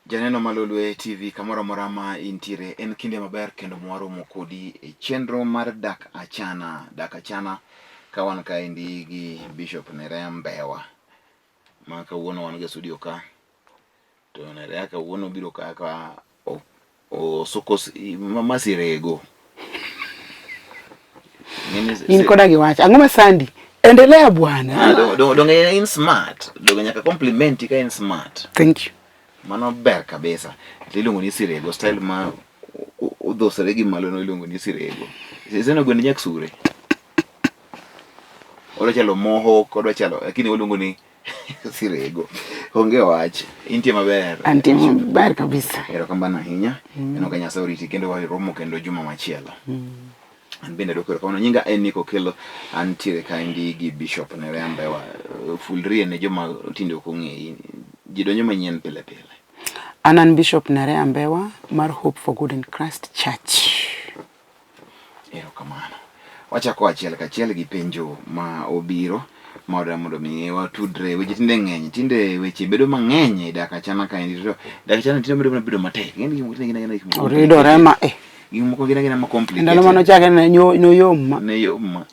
Janeno ma Lolwe TV kamoro amora ma intiere, en kinde maber kendo mwaromo kodi e chenro mar Dak Achana. Dak Achana ka wan kaendi gi Bishop Nerea Mbewa ma kawuono wan go e studio ka. To Nerea kawuono biro ka ka osuko masirego. In koda gi wach. Ang'o ma sandi? Endelea bwana. Ah, donge in smart. Donge nyaka compliment ka in smart. Thank you. Mano ber kabisa. Iluongo ni sirego style ma odhosore gi malo no iluongo ni sirego. Iseno gwend nyak sure. Odwa chalo mohawk, odwa chalo lakini waluongo ni sirego. Onge wach. Intie maber. Antie maber kabisa. Erokamano ahinya. Neno ka Nyasaye oriti kendo waromo kendo juma machielo. An bende adwoko erokamano. Nyinga en Nick Okello. Antiere kaendi gi Bishop Nerea Mbewa. Fulrie ne joma tinde ok ong'eyi. Ji donjo manyien pile pile. An an Bishop Nerea Mbewa mar Hope for Good in Christ Church. Erokamano. Wachako achiel kachiel gi penjo ma obiro ma wadwa mondo mi watudre. Weche tinde ng'eny, tinde weche bedo mang'eny e dak achana kaendi. To dak achana tinde bedo bedo matek. Ing'e ni gik moko tinde gin agina gik moko Oridore ma eh. Gik moko gin agina ma complicated. Ndalo mane ochake ne noyom ma. Ne yom ma.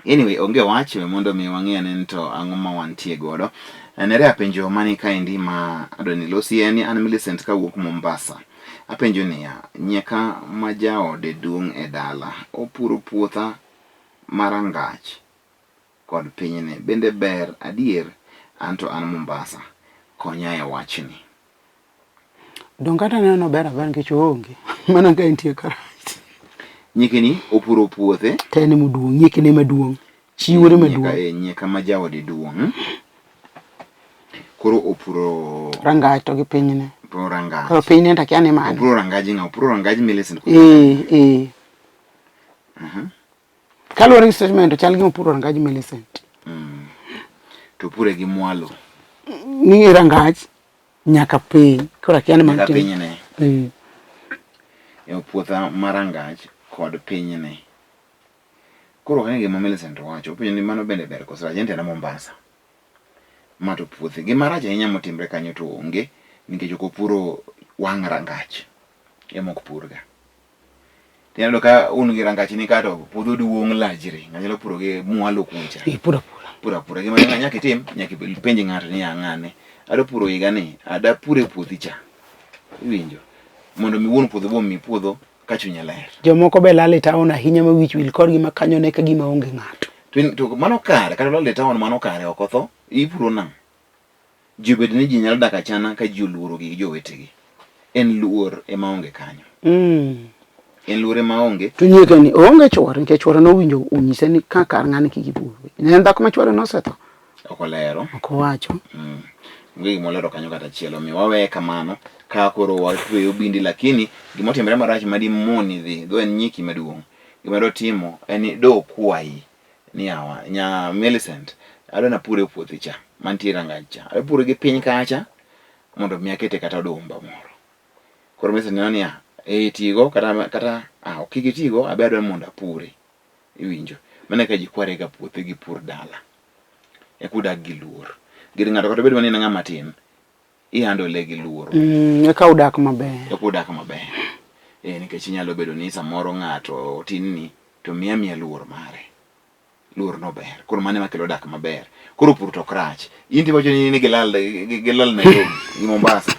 Anyway, onge wach we mondo mi wang'e ane ni to ang'o ma wantie godo. Nerea penjo mani kaendi ma adwa ni losi en ni an Millicent kawuok Mombasa. Apenjo niya, nyieka ma jaode duong' e dala, opuro puotha ma rangach kod pinyne, bende ber adier? Anto an Mombasa, konya e wachni. Donge kata aneno nober aber nikech oonge. Mana ka entie karach. Nyikeni opuro puothe. To en ema oduong', nyikene ema duong'. Chiwore ema duong'. Eh, nyieka ma jaode duong'. Koro opuro rangach to gi pinyne. Opuro rangach. Koro pinyne to akia ni mane. Opuro rangaj ng'a? Opuro rangaj Millicent. Eh, eh. Kaluwore gi statement to chal gima opuro rangaj Millicent. To opure gi mwalo. Ni rangach nyaka piny. Koro akia ni mano. Nyaka pinyne. Eh. E puotha ma rangach kod pinyne. Koro ok ang'e gima Millicent wacho. Openjo ni mano bende ber koso rach. En to en Mombasa. Ma to puothe. Gima rach ahinya motimre kanyo to onge nikech ok opuro wang' rangach. Ema ok purga. Tineno ka un gi rangach ni ka to puodho duong' lajre. Ng'ato nyalo puro gi mwalo kucha. Eh, puro apura. Puro apura. Gima nyaka itim, nyaka ipenj ng'ato ni ng'ane. Adwa puro higa ni, ada pur e puothi cha. Iwinjo? Mondo mi wuon puodho bo mi puodho ka chunye ler. Jomoko be lal e town ahinya ma wich wil kodgi ma kanyo ne ka gima onge ng'ato. To mano kare, kata lal e town mano kare ok otho, ipuro nang'o? Ji obed ni ji nyalo dak achana ka ji oluoro gi jowetegi. En luor ema onge kanyo. En luor ema onge. To nyieke ni oonge chuore nikech chuore nowinjo onyise ni ka kar ng'ani kik ipur. Ne en dhako ma chuore nosetho. Ok olero. Ok owacho. Onge gima olero kanyo kata achiel. Omiyo waweye kamano ka koro watweyo bindi lakini gima otimore marach ma dimoni dhi dho en nyiki maduong'. Gima dotimo en ni do kwayi ni yawa nya Millicent adwa napur e puothi cha mantie rangach cha. Adwa puro gi piny kacha mondo mi akete kata odumba moro. Koro Millicent neno niya, eh tigo kata kata ah ok kik itigo abe adwa mondo apure. Iwinjo? Mano e ka ji kware ga puothe gi pur dala. Eka udag gi luor. Gir ng'ato kata obed mana ni en ng'ama tin, ihandle gi luor. Eka udak maber. Eka udak maber. Eh, nikech inyalo bedo ni samoro ng'ato otinni to miya miya luor mare. Luor no ber. Koro mano ema kelo dak maber. Koro pur to ok rach. In tiwacho ni gilal gilal Nairobi gi Mombasa.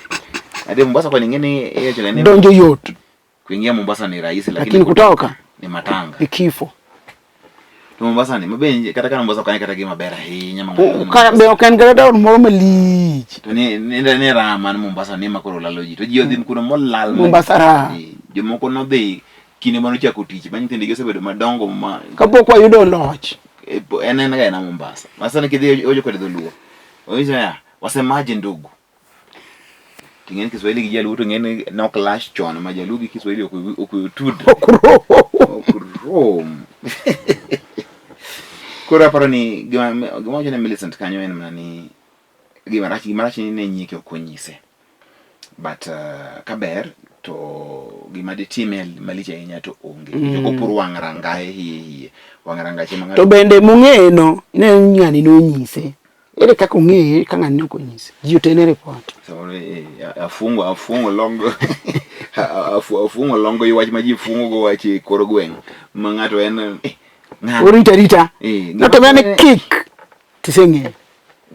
Ade Mombasa kwani ing'e ni iwacho ni donjo yot. Kuingia Mombasa ni rahisi lakini, lakini kutoka ni matanga. Ni kifo. To Mombasa ni mabe kata ka Mombasa ok ane kata gima ber ahinya ma Ka be ok en kata town moro malich. To ni ni ni raha man Mombasa ni ema koro lalo ji. To ji odhi kuno molal. Mombasa raha. Jomoko nodhi kinde mane ochako tich ma nyithindgi osebedo madongo ma kapok wayudo loch. En en ga ena Mombasa. Ma sani kidhi ojo kod dholuo. Onyiso ya wasemaje ndugu. Ting'e ni Kiswahili gi Jaluo to ng'e ni ne clash chon ma Jaluo gi Kiswahili ok otudre. Ok rom. Ok rom. Koro aparo ni gima wacho ne Millicent kanyo en mana ni gima rach gima rach ni ne nyieke ok onyise. But kaber to gima ditime malich ahinya to onge. Ok opur wang' rangaye hiye hiye. Wang' rangach ema To bende mong'eyo no ne ng'ani nonyise. Ere kaka ong'eye ka ng'ani ok onyise? Ji otene report. Samoro afungo afungo longo afungo longo wach ma ji fungo go wach e kor gweng' ma ng'ato en ng'ato orita rita. Notemea ni kik tiseng'eyo.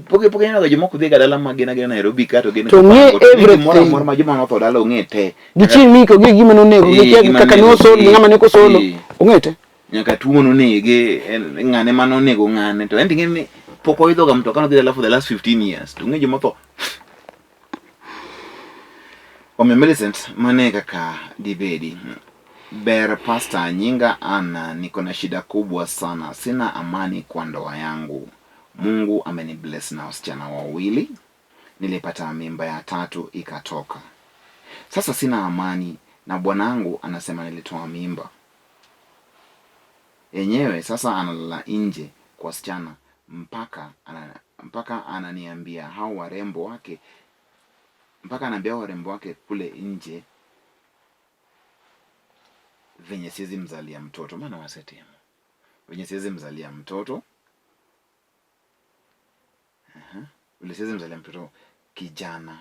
Pok pok ineno ga jomoko dhi ga dala ma gin agina Nairobi ka to gin to ng'e everything. Moro amora ma joma notho dala ong'e te. Gi chieng' miko gi gima nonego gi kia kaka nosolo gi ng'ama ne ok osolo ong'e te. Nyaka tuo nonege ng'ane mane onego ng'ane to en ting'e ni pok oidho ga mtoka nodhi dala for the last 15 years to ong'e joma otho. Omiyo Millicent mane kaka dibedi. Ber pasta nyinga Anna niko na shida kubwa sana sina amani kwa ndoa yangu. Mungu amenibless na wasichana wawili nilipata mimba ya tatu ikatoka. Sasa sina amani na bwanangu anasema nilitoa mimba yenyewe sasa analala nje kwa wasichana mpaka mpaka ananiambia hao warembo wake mpaka anaambia hao warembo wake kule nje venye siwezi mzalia mtoto maana wasetemo venye siwezi mzalia mtoto vile siwezi mzalia mtoto kijana.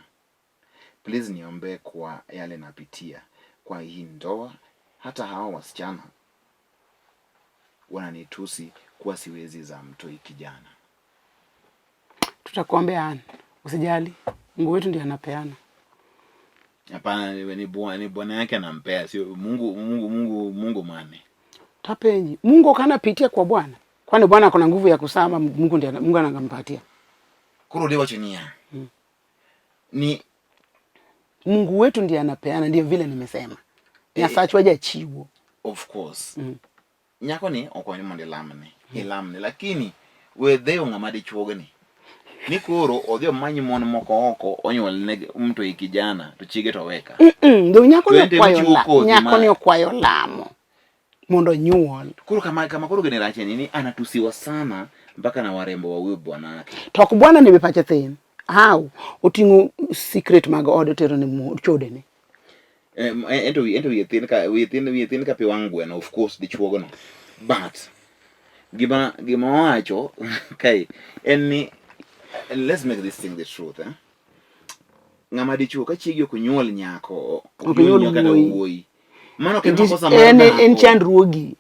Please niombee kwa yale napitia kwa hii ndoa. Hata hawa wasichana wananitusi kuwa siwezi za mtoi kijana. Tutakuombea Ann, usijali, Mungu wetu ndiye anapeana. Hapana, ni bwana yake anampea, sio Mungu. Mungu Mungu Mungu mane Tapenyi Mungu ukanapitia kwa Bwana, kwani Bwana akona nguvu ya kusama. Mungu ndiye Mungu anagampatia koro dewacho niya ni Mungu wetu ndiye anapeana, ndio vile nimesema. Nyasachwa jachiwo. Of course. Nyako ni okwayo ni mondo ilamne ilamne, lakini we dhewo ng'ama dichuogni ni koro odhi omany mon moko oko onyuol ne mtoi kijana to chiege to weka. Do nyako ni To en to okwayo ema chiwo kodhi nyako ni okwayo lamo mondo onyuol. Koro kama kama koro gini rach ni anatusiwa sana mpaka na warembo wa huyo bwanake. To ok bwana ni be pache thin. How? Oting'o secret mag ode otero ne chodene. Ento ento wiye thin ka wiye thin ka pi wang' gweno, of course dichuogo no. But gima owacho kae en ni let's make this thing the truth, eh? Ng'ama dichuo ka chiegi ok nyuol nyako, ok nyuol kata wuoyi. Mano ok en makosa mar En en chandruogi.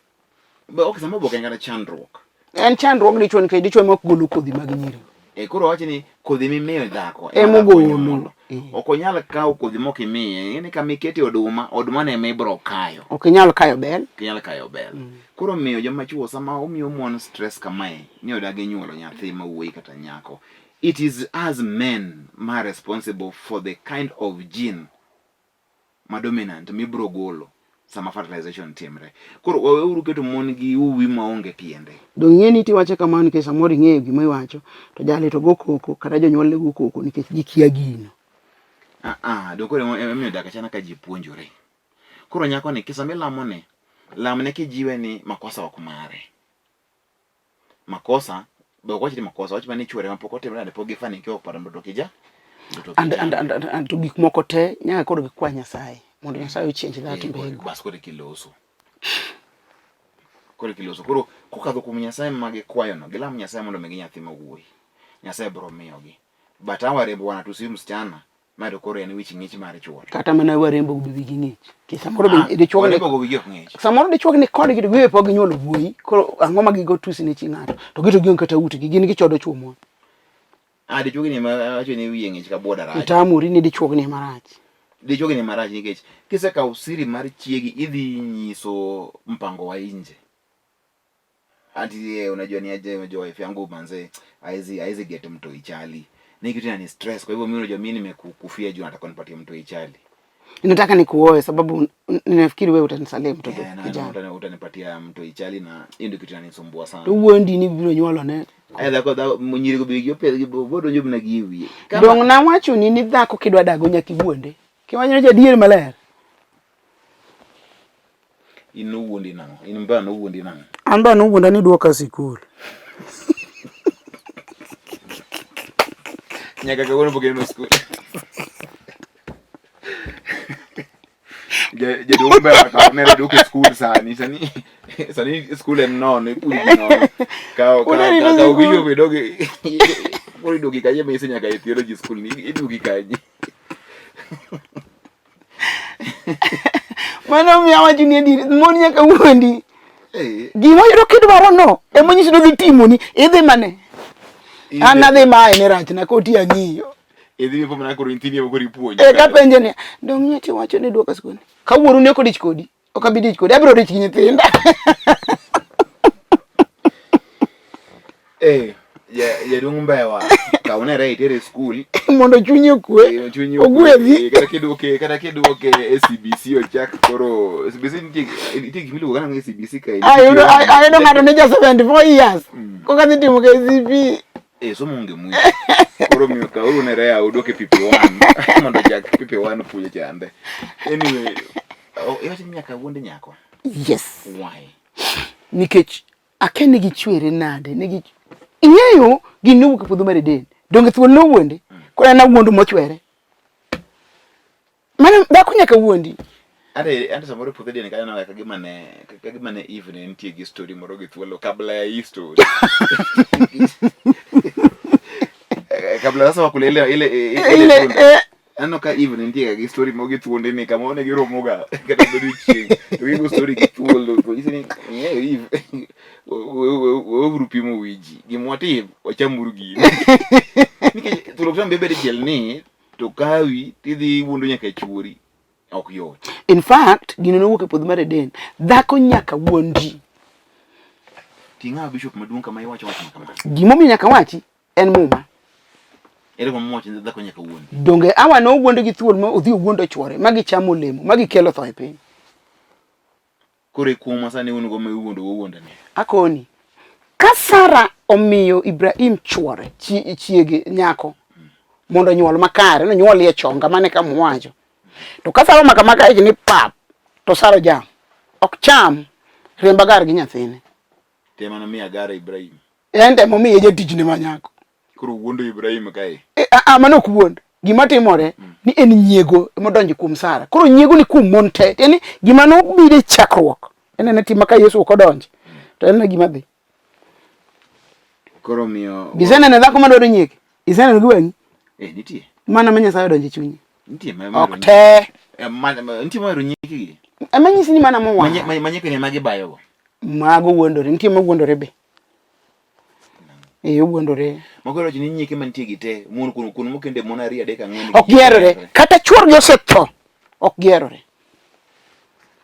Be ok sama oboke en kata chandruok. En chandruog dichuo nikech dichuo ema ok golo kodhi mag nyiri. E koro wacho ni kodhi mimiyo dhako ema ogolo. Ok onyal kawo kodhi mok imiye. Ing'e ni kama ikete oduma, oduma no ema ibiro kayo. Ok inyal kayo bel. Ok inyal kayo bel. Koro miyo joma chuo sama omiyo mon stress kamae ni odagi nyuolo nyathi ma wuoyi kata nyako. It is us men ma responsible for the kind of gene ma dominant mibiro golo sama fertilization timre. Koro waweuru keto mon gi uwi maonge tiende. Dong' ing'e ni tiwache kamano nikech samoro ing'eyo gima iwacho to jali to go koko kata jonyuolne go koko nikech gikia gino. Ah ah, dong' koro emomiyo dak achana ka ji puonjore. Koro nyako ni sama ilamone, lamne kijiwe ni makosa ok mare. Makosa be ok wach ni makosa, wach mana ni chuore ma pok otimre nade pok gifanikiwa paro mtoto kija. Mtoto And, kijana. and to gik moko te nyaka koro gikwa Nyasaye mondo Nyasaye ochange that mbegu. Bas koro kiloso. Koro kiloso. Koro kokadho kuom Nyasaye ma gikwayono, gilam Nyasaye mondo omigi nyathi ma wuoyi. Nyasaye biro miyogi. But hawa warembo wanatusi msichana ma to koro en wich ng'ich mar chuore. Kata mana warembo be wigi ng'ich. Ki samoro be dichuog ni warembo go wigi ok ng'ich. Samoro dichuog ni kodgi to giwe pok ginyuolo wuoyi. Koro ang'o ma gigo tusi ne chi ng'ato? To gito gionge kata utgi, gin gichodo chuo mon. Ah, dichuog ni ma wacho ni wiye ng'ich ka buoda rach. Itamori ni dichuog ni marach. Dichuog ni marach nikech kisekawo siri mar chiegi idhi nyiso mpango wa nje. Ati unajua ni aje, unajua wife yangu manze haezi get mtoi chali. Ni kitu inani stress, kwa hivyo mimi unajua mimi nimekukufia juu nataka nipatie mtoi chali. Nataka nikuoe sababu ninafikiri wewe utanisalia mtoto kijana. Utanipatia mtoi chali na hiyo ndio kitu inanisumbua sana. To wuondi ni biro nyuolo ne. Dhako dhako nyiri go bigi ope gi bodo nyob na gi wiye. Dong nawacho ni ni dhako kidwa dago nyaka iwuonde. Kiwacho ni adier maler. In nowuondi nang'o? In mba nowuondi nang'o? An ba nowuonda ni duoka sikul. Nyaka kawuono pok ineno skul. Jaduong' ber kaw ne duoke skul sani. Sani sani skul en nono, ipuonji nono. Kaw kaw kaw biyo bedo gi Koro iduogi kanye ma ise nyaka e theology school ni iduogi kanye? Mano miyo awacho ni adier, mon nyaka wuondi. Gima oyudo kidwaro no, ema onyisi ni odhi timoni, idhi mane? An adhi mae ne rachna koti ang'iyo. Idhi mipo mana koro nyithindi ema koro ipuonjo. E kapenje ni, dong' nyocha iwacho ni duoka skul. Ka wuoru ne ok odich kodi, ok abi dich kodi, abiro dich gi nyithinda. Eh, jaduong' Mbewa, kawne re itere e skul mondo chunyi okwe, eh, chunyi okwe. Ogwedhi. Eh, kata kiduoke kata kiduoke e CBC ochak koro CBC nitie nitie gik miluongo nang'o e CBC kae. Ayudo ayudo ng'ato ne ja 74 years. Koka dhi timo KCPE. Eh, somo onge mwisho. Koro miyo kauru ne rea uduoke PP1 mondo ochak PP1 puonjo chande. Anyway, oh, iwacho ni nyaka wuond nyako. Yes. Why? Nikech akia ni gichwere nade, nigi ing'eyo gini nowuok e puodho mar Eden. Donge thuol nowuonde? Koro en awuondo mochwere. Mano dhako nyaka wuondi. Ante ante samoro puodho Eden kanyo neno kagima ne kagima ne Eve ne nitie gi story moro gi thuolo kabla ya hii story. Kabla sasa wakule ile ile ile Ile tunda. eh, Aneno ka Eve ne nitie gi story moro gi thuonde ni kama ne giromoga kata godiochieng' to gigo story gi thuol to nyisi ni ing'eyo Eve weuru pimo wi ji gima watim wachamuru gini nikech thuol ok tam bedo dichiel ni to kawi tidhi wuondo nyaka chuori ok yot. In fact, gino nowuok e puodho mar Eden. Dhako nyaka wuondi. Ting'a bishop maduong' kama iwacho wach ma kama. Gimomiyo nyaka wachi en muma. Ere kuma mwacho ni dhako nyaka wuondi? Donge Hawa nowuondo gi thuol ma odhi owuondo chwore ma gichamo olemo ma gikelo tho e piny. Koro e kuong' ma sani un go ma iwuondo wuonda ni. Akoni, ka Sara omiyo Ibrahim chwore, chi, chiege nyako mondo onyuol makare, nonyuol e chonga mane kama owacho. To ka Sara omako amaka ich ni pap, to Sara ojam. Ok cham riemb Agar gi nyathine. Tema nomiyo Agar Ibrahim. En to emomiye jatichne ma nyako. Koro wuondo Ibrahim kae. E, a, a, mano ok wuond. Gima timore ni en nyiego emodonjo kuom Sara. Koro nyiego ni kuom mon te. Tiende ni gima nobiro e chakruok. En ene tim ma ka Yesu ok odonjo. To en e gima dhi. Koro miyo Iseneno dhako madwaro nyieke? Iseneno gi wang'i? Eh, nitie. Mana ma Nyasaye odonjo e chunye. Nitie ma Ok te. Eh, nitie mohero nyiekegi. Ema nyisi ni mana mowar. Ma nyieke ni ema gibayogo. Mago wuondore. Nitie ma wuondore be. Eh, owuondore. Moko wacho ni nyieke mantie gi te mon kuno kuno mokende mon ariyo adek ang'wen. Ok giherore. Kata chuorgi osetho, ok giherore.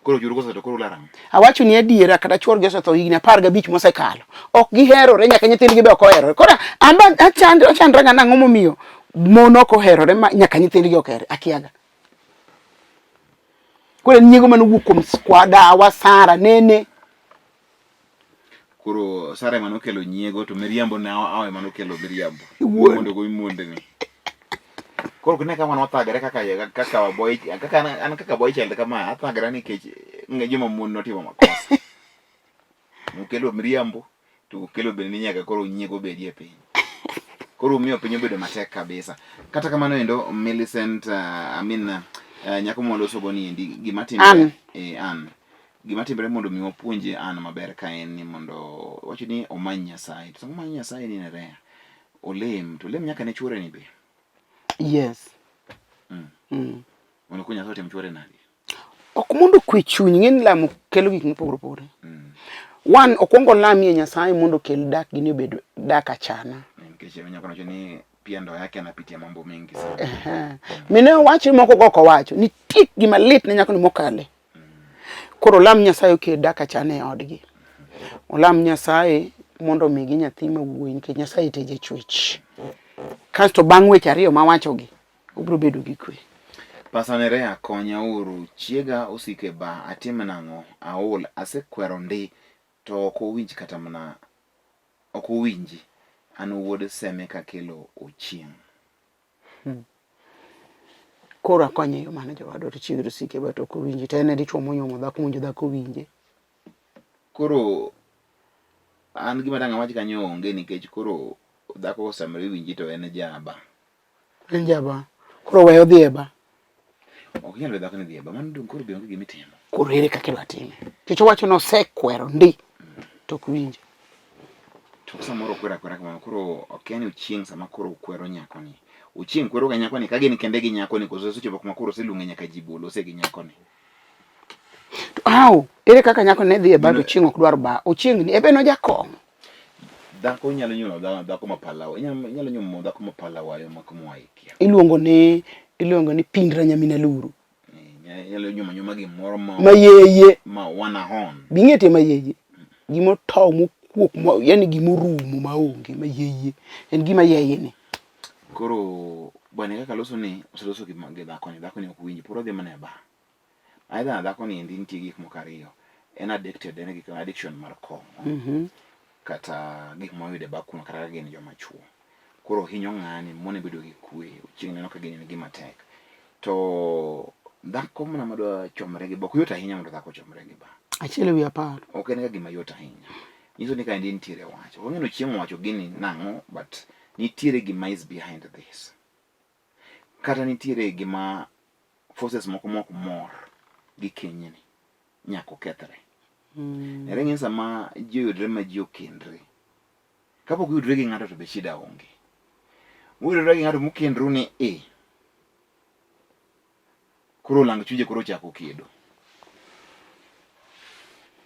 Koro chuoru kosetho koro ular ang'o? Awacho ni adiera kata chuorgi osetho higni 15 mosekalo. Ok giherore nyaka nyithindgi be ok oherore. Koro an be achand achandra ga nang'o momiyo mon ok oherore ma nyaka nyithindgi ok oherore. Akiaga. Koro en nyiego mane owuok kuom kwa dawa Sara nene. Koro Sara ema nokelo nyiego to miriambo ne Hawa ema nokelo miriambo. Wuondo go imuonde ni. Koro kine ka wan wathagre kaka kaka boy kaka an kaka boy child kama athagra nikech ng'e joma mon notimo makosa. Nokelo miriambo to okelo bende ni nyaka koro nyiego bedie piny. Koro miyo piny obedo matek kabisa. Kata kamano endo Millicent I mean nyako mwaloso go ni endi gima timore eh Ann Gima timre mondo mi wapuonje an maber ka en ni mondo wacho ni omany Nyasaye. To sama omanyo Nyasaye ni Nerea, olem, to olem nyaka ne chuore ni be. Yes. Mondo koro Nyasaye otim chuore nade? Ok mondo okwe chuny, ng'e ni lamo kelo gik mopogore opogore. One, okwongo olamie Nyasaye mondo okel dak gi ni obed dak achana. Nikech nyako nowacho ni pia ndoa yake anapitia mambo mengi sana. Mine owacho moko go ok owacho. Nitie gima lit ne nyako ni mokale. Koro olam Nyasaye okel dak achana e odgi. Olam Nyasaye mondo omigi nyathi ma wuoyi nikech Nyasaye te jachwech. Kasto bang' weche ariyo mawachogi, obiro bedo gi kwe. Pastor Nerea konya uru, chiega osiko e bar, atim nang'o? Aol, asekwero ndi to ok owinj kata mana ok owinji. An wuod Seme Kakelo Ochieng'. Koro akonye yo mane jowadwa to chiegni osike ba to ok owinji to en e dichuo monyuomo dhako mowinjo dhako winje. Koro an gima dang' awach kanyo onge nikech koro dhako osamre winji to en jaba. En jaba. Koro we odhi e ba. Ok inyal we dhako ni dhi e ba, mano dong' koro be onge gima itimo. Koro ere kaka idwa time? Nikech owacho ni osekwero ndi to ok winje. To samoro okwero akwera kamano, koro okia ni Ochieng' sama koro okwero nyakoni. Ochieng' kwero ga nyakoni ka gin kende gi nyakoni koso osechopo kuma koro oseluonge nyaka ji bolose gi nyakoni. To how? Ere kaka nyako ne dhi e bar to Ochieng' ok dwar bar? Ochieng' ni ebe nojakong'o. Dhako inyalo nyuolo dhako ma palawa, inyalo nyuomo dhako ma palawayo ma kuma ikia. Iluongo ni iluongo ni pindra nyamin aluru. Inyalo nyuomo anyuoma gimoro ma mayeye ma wanahon. Bing'e tie mayeye. Gima otow mokuok ma yani gima orumo maonge mayeye. En gima yeye ni. Koro bwana kaka loso ni oseloso gi gi dhakoni, dhakoni ok winji, pod odhi mana e bar. Either dhakoni endi nitie gik moko ariyo, en addicted, en gi addiction mar kong'o kata gik moyudo e bar kuno kata ka gin joma chuo. Koro hinyo ng'ani mone bedo gi kwe, chieng' neno ka gini en gima tek. To dhako mana madwa chomre gi bar, ok yot ahinya mondo dhako ochomre gi bar. 1/10. Ok en ga gima yot ahinya. Nyiso ni kaendi nitiere wach. Ok ang'eyo ni chieng' owacho gini nang'o but nitiere gima is behind this. Kata nitiere gima forces moko mok mor gi kenyni nyaka okethre. Ere ng'e sama ji oyudre ma ji okendre. Kapok uyudre gi ng'ato to be shida onge. Uyudre gi ng'ato mukendru ni e. Koro lang chunje koro ochako kedo.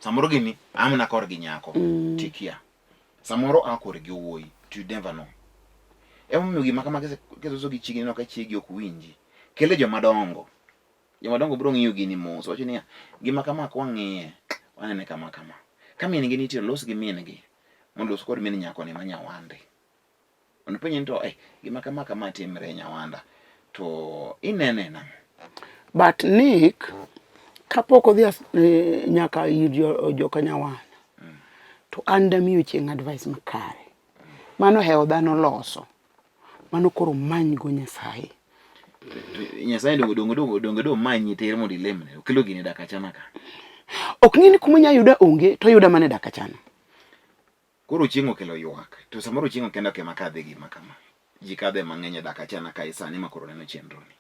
Samoro gini amna kor gi nyako tikia. Samoro a kor gi wuoyi to you never know. Emomiyo gima kama kiseloso gi chiegi ineno ka chiegi ok winji. Kele joma dongo. Joma dongo biro ng'iyo gini mos. Wacho niya, gima kama ka wang'iye, wanene kama kama. Ka min gi nitie, los gi min gi. Mondo los kod min nyakoni ma nyawande. Mondo ipenje ni to eh, gima kama kama timre nyawanda. To inene nang'o? But Nick, kapok odhi nyaka ir joka nyawanda, to an damiyo Chieng' advice makare. Mano hewo dhano loso. Mano koro manygo Nyasaye. Nyasaye donge donge donge donge do manyi tir mondo ilemne. Okelo gini dak achana ka. Ok ng'e ni kuma inya yuda onge to oyuda mana e dak achana. Koro chieng' okelo ywak. To samoro chieng' ok en ok ema kadhe gima kama. Ji kadhe mang'eny e dak achana kae sani ma koro neno chenro ni.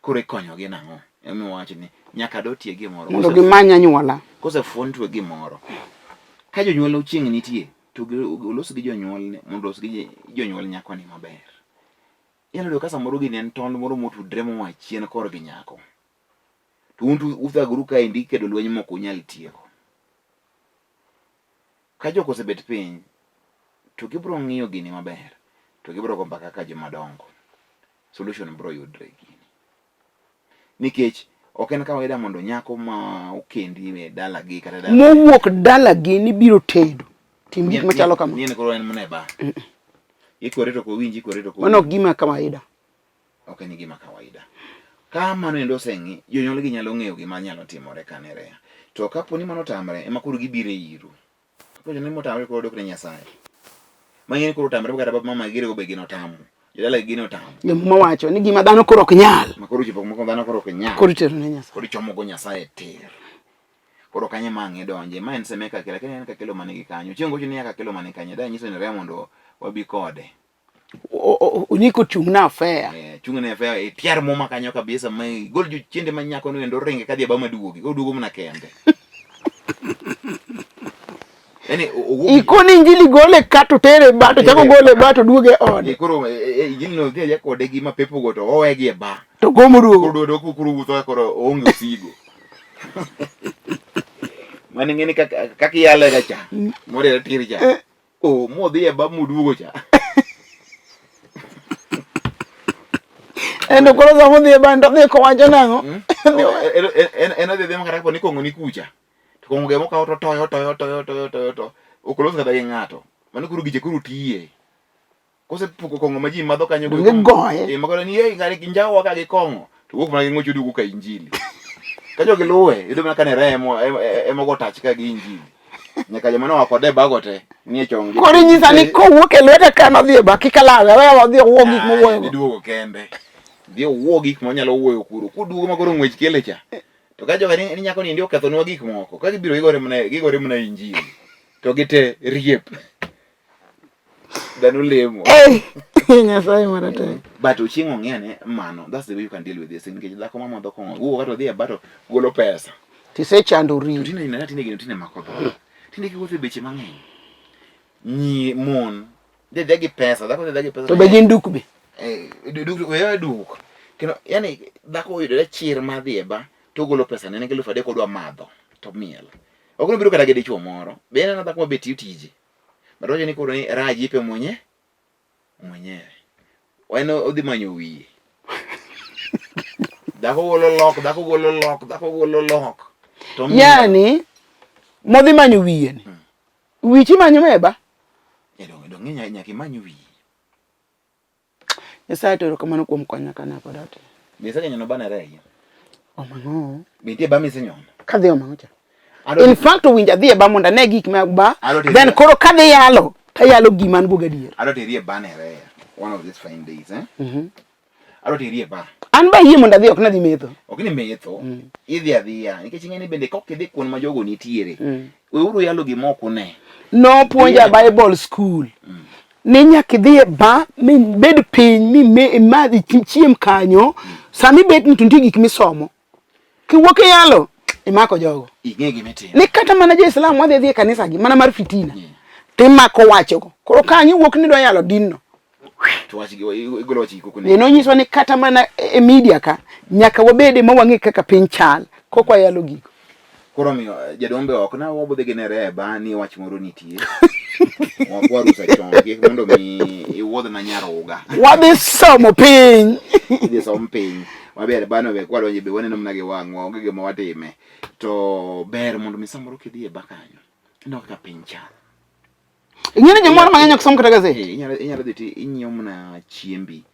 Koro ikonyogi nang'o? Emomiyo wawacho ni nyaka dotie gimoro. Mondo gimany anyuola. Kosefuontwe gimoro. Ka jonyuol chieng' nitie to olos gi jonyuolne mondo olos gi jonyuol nyakoni maber. Inyalo yudo ka samoro gini en tond moro motudre moa chien korgi nyako. To un to uthagoru kaendi ikedo lweny mok unyal tieko. Ka jok osebet piny to gibiro ng'iyo gini maber to gibiro go mbaka kaka joma dongo. Solution biro yudre e gini. Nikech ok en kawaida mondo nyako ma okendi e dalagi kata dala Mowuok dalagi ni biro tedo. Tim gik machalo kama. Ni en koro en mana e bar. Ikwere to ok owinji, ikwere to ok Mano ok gima kawaida. Ok en gima kawaida. Ka mano endo oseng'i, jonyuolgi nyalo ng'eyo gima nyalo timore ka ne Rea. To kapo ni mano otamre, ema koro gibiro e iru. Kapo ni otamre koro odok ne Nyasaye. Mang'eny koro otamre kata baba mama gi be gin otamo. Jodala gi gin otamo. Jo muma wacho ni gima dhano koro ok nyal. Ma koro chopo kuma dhano koro ok nyal. Koro itero ne Nyasaye. Koro ichomo go Nyasaye tir. Koro kanyo ema ang' idonje. Ma en Semeka kelo, lakini en kakelo mane gi kanyo. Chieng' gocho ni ya kakelo mane kanyo. Da nyiso ni Rea mondo wabi kode. Oniko chung' na affair. Eh, chung' ne affair e tiar muma kanyo kabisa ma gol jochiende ma nyako no endo ringe kadhi e ba maduogi. Koro duogo mana kende. Yaani owuok Ikoni injili gole ka to tere ba to chako gole ba to duoge ode. Koro injili no dhi adhiya kode gi mapepo go to owe gi e ba. To gomo duogo. Koro duogo koro wuotho koro oonge osigo. Mane ng'eni kaka kaka iyale ga cha. Morere tir cha. Oh, modhi e ba moduogo cha. Endo koro sama odhi e ba to odhi kowacho nang'o? En odhi adhiya kata kapo ni kong'o ni kucha. To kong'o ge mokawo to toyo toyo toyo toyo toyo to ok olos kata gi ng'ato. Mano koro giche koro tiye. Kosepuko kong'o ma ji madho kanyo go. Gigoye. Eh, magola ni ei ng'ani ginjawa ka gi kong'o. To wuok mana gi ng'wech oduogo ka injili. Ka jogi luwe, yudo mana ka ne remo emo go tach ka gi injili. Nyaka joma noa kode bago te nie chong. Koro inyisa ni kowuok e lweta ka nodhi e ba kik alawe, aweya odhi owuo gik mowuoyo go. Iduogo kende. Dhi owuo gik monyalo wuoyo kuro. Koduogo ma koro ng'wech kele cha. To ka joga ni nyako ni ndi okethonwa gik moko. Ka gibiro gigore mana gigore mana injili. To gite riep. Dhano lemo. Eh, Nyasaye maratego. But Ochieng' ong'e ane mano. That's the way you can deal with this thing. Nikech dhako ma madho kong'o wuok kata odhi e bar to golo pesa. Tisechando ri. Tinde ineno tinde gino tinde mako dhoga. Tinde kiwuotho e beche mang'eny. Nyi mon dhi adhiya gi pesa, dhako dhi adhiya gi pesa. To be gin duk be. Eh, duk weyo duk. Kendo yani dhako oyudore chir mar dhi e ba to ogolo pesa ne en 3000 odwa madho to miel. Ok nobiro kata gi dichuo moro. Be en dhako ma be tiyo tije. But wacho ni koro ni raha jipe mwenye mwenyewe. En odhi manyo wiye. Dhako golo lok, dhako golo lok, dhako golo lok. To yani modhi manyo wiye ni. Wich imanyo meba. Eh, donge nyaka imany wiyi. Nyasaye to erokamano kuom konya kane pod atin. Be isenyono bana reye? Omang'o. Be nitie ba misenyono? Kadhi omang'o cha. In fact owinjo adhi e ba mondo ane gik ma ba. Then koro kadhi yalo, tayalo gima an go gadier. Adwa teri e ba Nerea. One of these fine days, eh? Mm Adwa teri e ba. An ba yie mondo adhi ok nadhi metho. Ok ni metho. Idhi adhiya nikech ing'e ni bende kok idhi kuond ma jogo nitiere. Weuru yalo gima ok une. Nopuonja Bible school. Ni nyaka idhi e ba mibed piny mi imadhi chiem kanyo. Sama ibet ni to nitie gik misomo. Kiwuok iyalo imako jogo. Ing'e gima itimo. Ni kata mana jo-Islam wadhi adhi e kanisa gi mana mar fitina. Timako wachogo. Koro ka ang' iwuok ni idwa yalo din no. To wach gi igolo wach gi koko ne. Nonyiswa ni kata mana e media ka nyaka wabede ma wang'e kaka piny chal kok wayalo gigo. Koro omiyo jadombe ok na wabodhi gi nereba ni wach moro nitie. Wakwa rusa chon kik mondo mi iwuodhna nyaruga. Wadhi somo piny. Idhi som piny. Maber bano be kwadonje be waneno mana gi wang'wa onge gima watime. To ber mondo mi samoro kidhi e ba kanyo. Ineno kaka piny chal. Ing'e ni jomoro mang'eny ok som kata gazet. Eh, inyalo inyalo dhi ti inyiewo mana chiembi.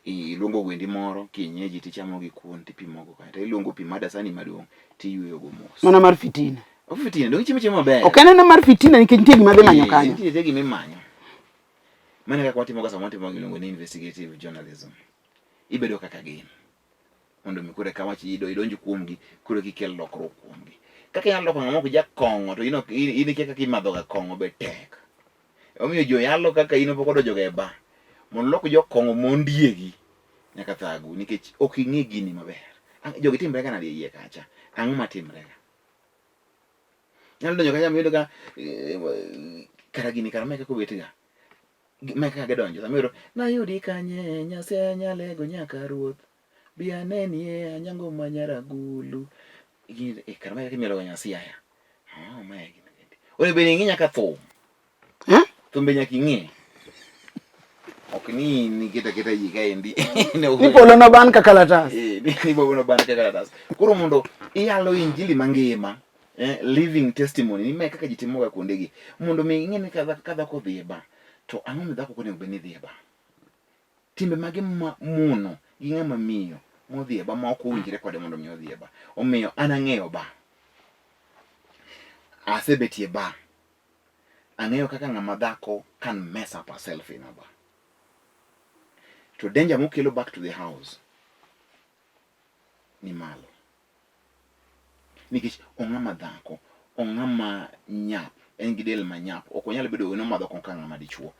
Iluongo gwendi moro kienyeji tichamo gi kuon tipimo go kae. To iluongo pi mar dasani maduong' tiyweyo go mos. Mana mar fitina. Ok fitina, donge chiemo chiemo maber. Ok en mar fitina nikech nitie gima dhi manyo eh, kanyo. Nitie gima imanyo. Mano kaka watimo ga sama watimo gima iluongo ni investigative journalism. Ibedo kaka gin. Mondo mi koro eka wach idonj kuomgi, koro kikel lokruok kuomgi. Kaka inyalo loko ng'ama ok jakong'o to in ok in ikia kaka imadho ga kong'o be tek. Omiyo joyalo kaka in pok odonjo ga e bar. Mondo olok jokong'o mondiegi nyaka thagu nikech ok ing'e gini maber. Jogi timre ga nade e iye kacha? Ang'o matimre ga? Nyalo donjo kacha miyudo ka eh, kara gini kara mae kaka obet ga. Mae kaka gidonjo. Sama iyudo nayudi kanye Nyasaye nyalego nyaka ruoth. Bi anenie anyango ma nyaragulu. Gini eh, kara mae kaka imielo ga Nyasiaya. Oh, mae gini. Onego bed ni ing'e nyaka thum. Eh? Thum be nyaka ing'e. Ok ni niketa keta ji kaendi. Ni polo noban ka kalatas. Eh, ni polo noban ka kalatas. Koro mondo iyalo injili mangima, eh, living testimony ni mae kaka ji timoga kuondegi. Mondo mi ing'e ni ka dhako odhi e bar, to ang'o mi dhako ok onego bed ni dhi e bar? Timbe mage ma mono gi ng'ama miyo modhi e bar ma ok owinjre kode mondo mi odhi e bar. Omiyo an ang'eyo bar. Asebetie bar. Ang'eyo kaka ng'ama dhako can mess up herself in a bar. To danger mokelo back to the house ni malo. Nikech ong'ama dhako, ong'ama nyap, en gi del manyap, ok onyal bedo en omadho kong'o ka ng'ama dichuo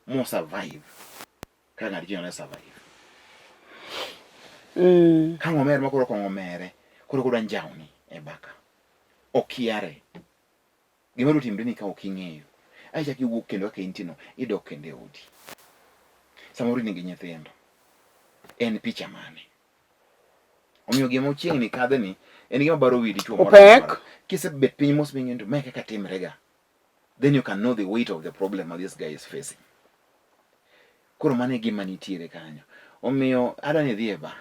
mo survive kaka ng'ama dichuo nyalo survive. Ka ng'omer ma koro kong'o omere, koro kodwa njawni e baka. Okiare. Gima dwa timre ni ka ok ing'eyo, ae ichak iwuok kendo kaka intie no, idok kendo e odi. Samoro in gi nyithindo. En picha mane? Omiyo gima ochiegni kadhe ni en gima baro wi dichuo moro Opek. amora. Kisebet piny mos ming'eyo ni to mae kaka timre ga. Then you can know the weight of the problem that this guy is facing. Koro mano e gima nitiere kanyo. Omiyo adwa ni idhi e bar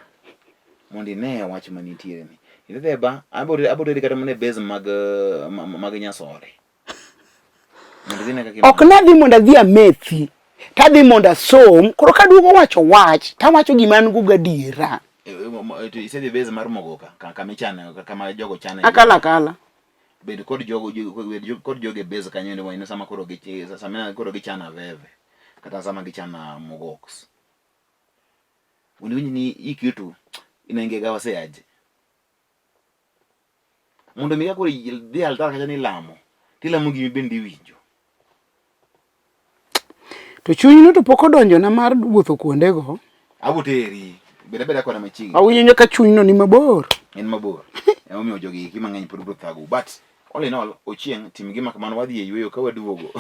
mondo ine wach manitiere ni. Idhi e bar, abo teri kata mana e base mag mag Nyasore. Mondo idhi ine kaka Ok nadhi mondo adhi amethi, tadhi mondo asom. Koro kaduogo wacho wach, tawacho gima an go gadiera. Eh, to isedhi base mar Mogoka, kama ichane, kama jogo chane. Akala akala. Bed kod jogo, bed kod jogo e base kanyo endo ma sama koro gi sama koro gichano aveve kata sama gichano mogoks. Mondo iwinj ni hii kitu inaingia wase aje. Mondo mi ka koro idhi altar kacha ni ilamo, tilamo gima bende iwinjo. To chunyno to pok odonjona mar wuotho kuondego. Abo teri, bed abeda koda machiegni. Awinjo nyaka chunyno ni mabor. En mabor. Emomiyo jogi eki mang'eny pod biro thago. But all in all, Ochieng' tim gima kamano wadhi e yueyo ka waduogo.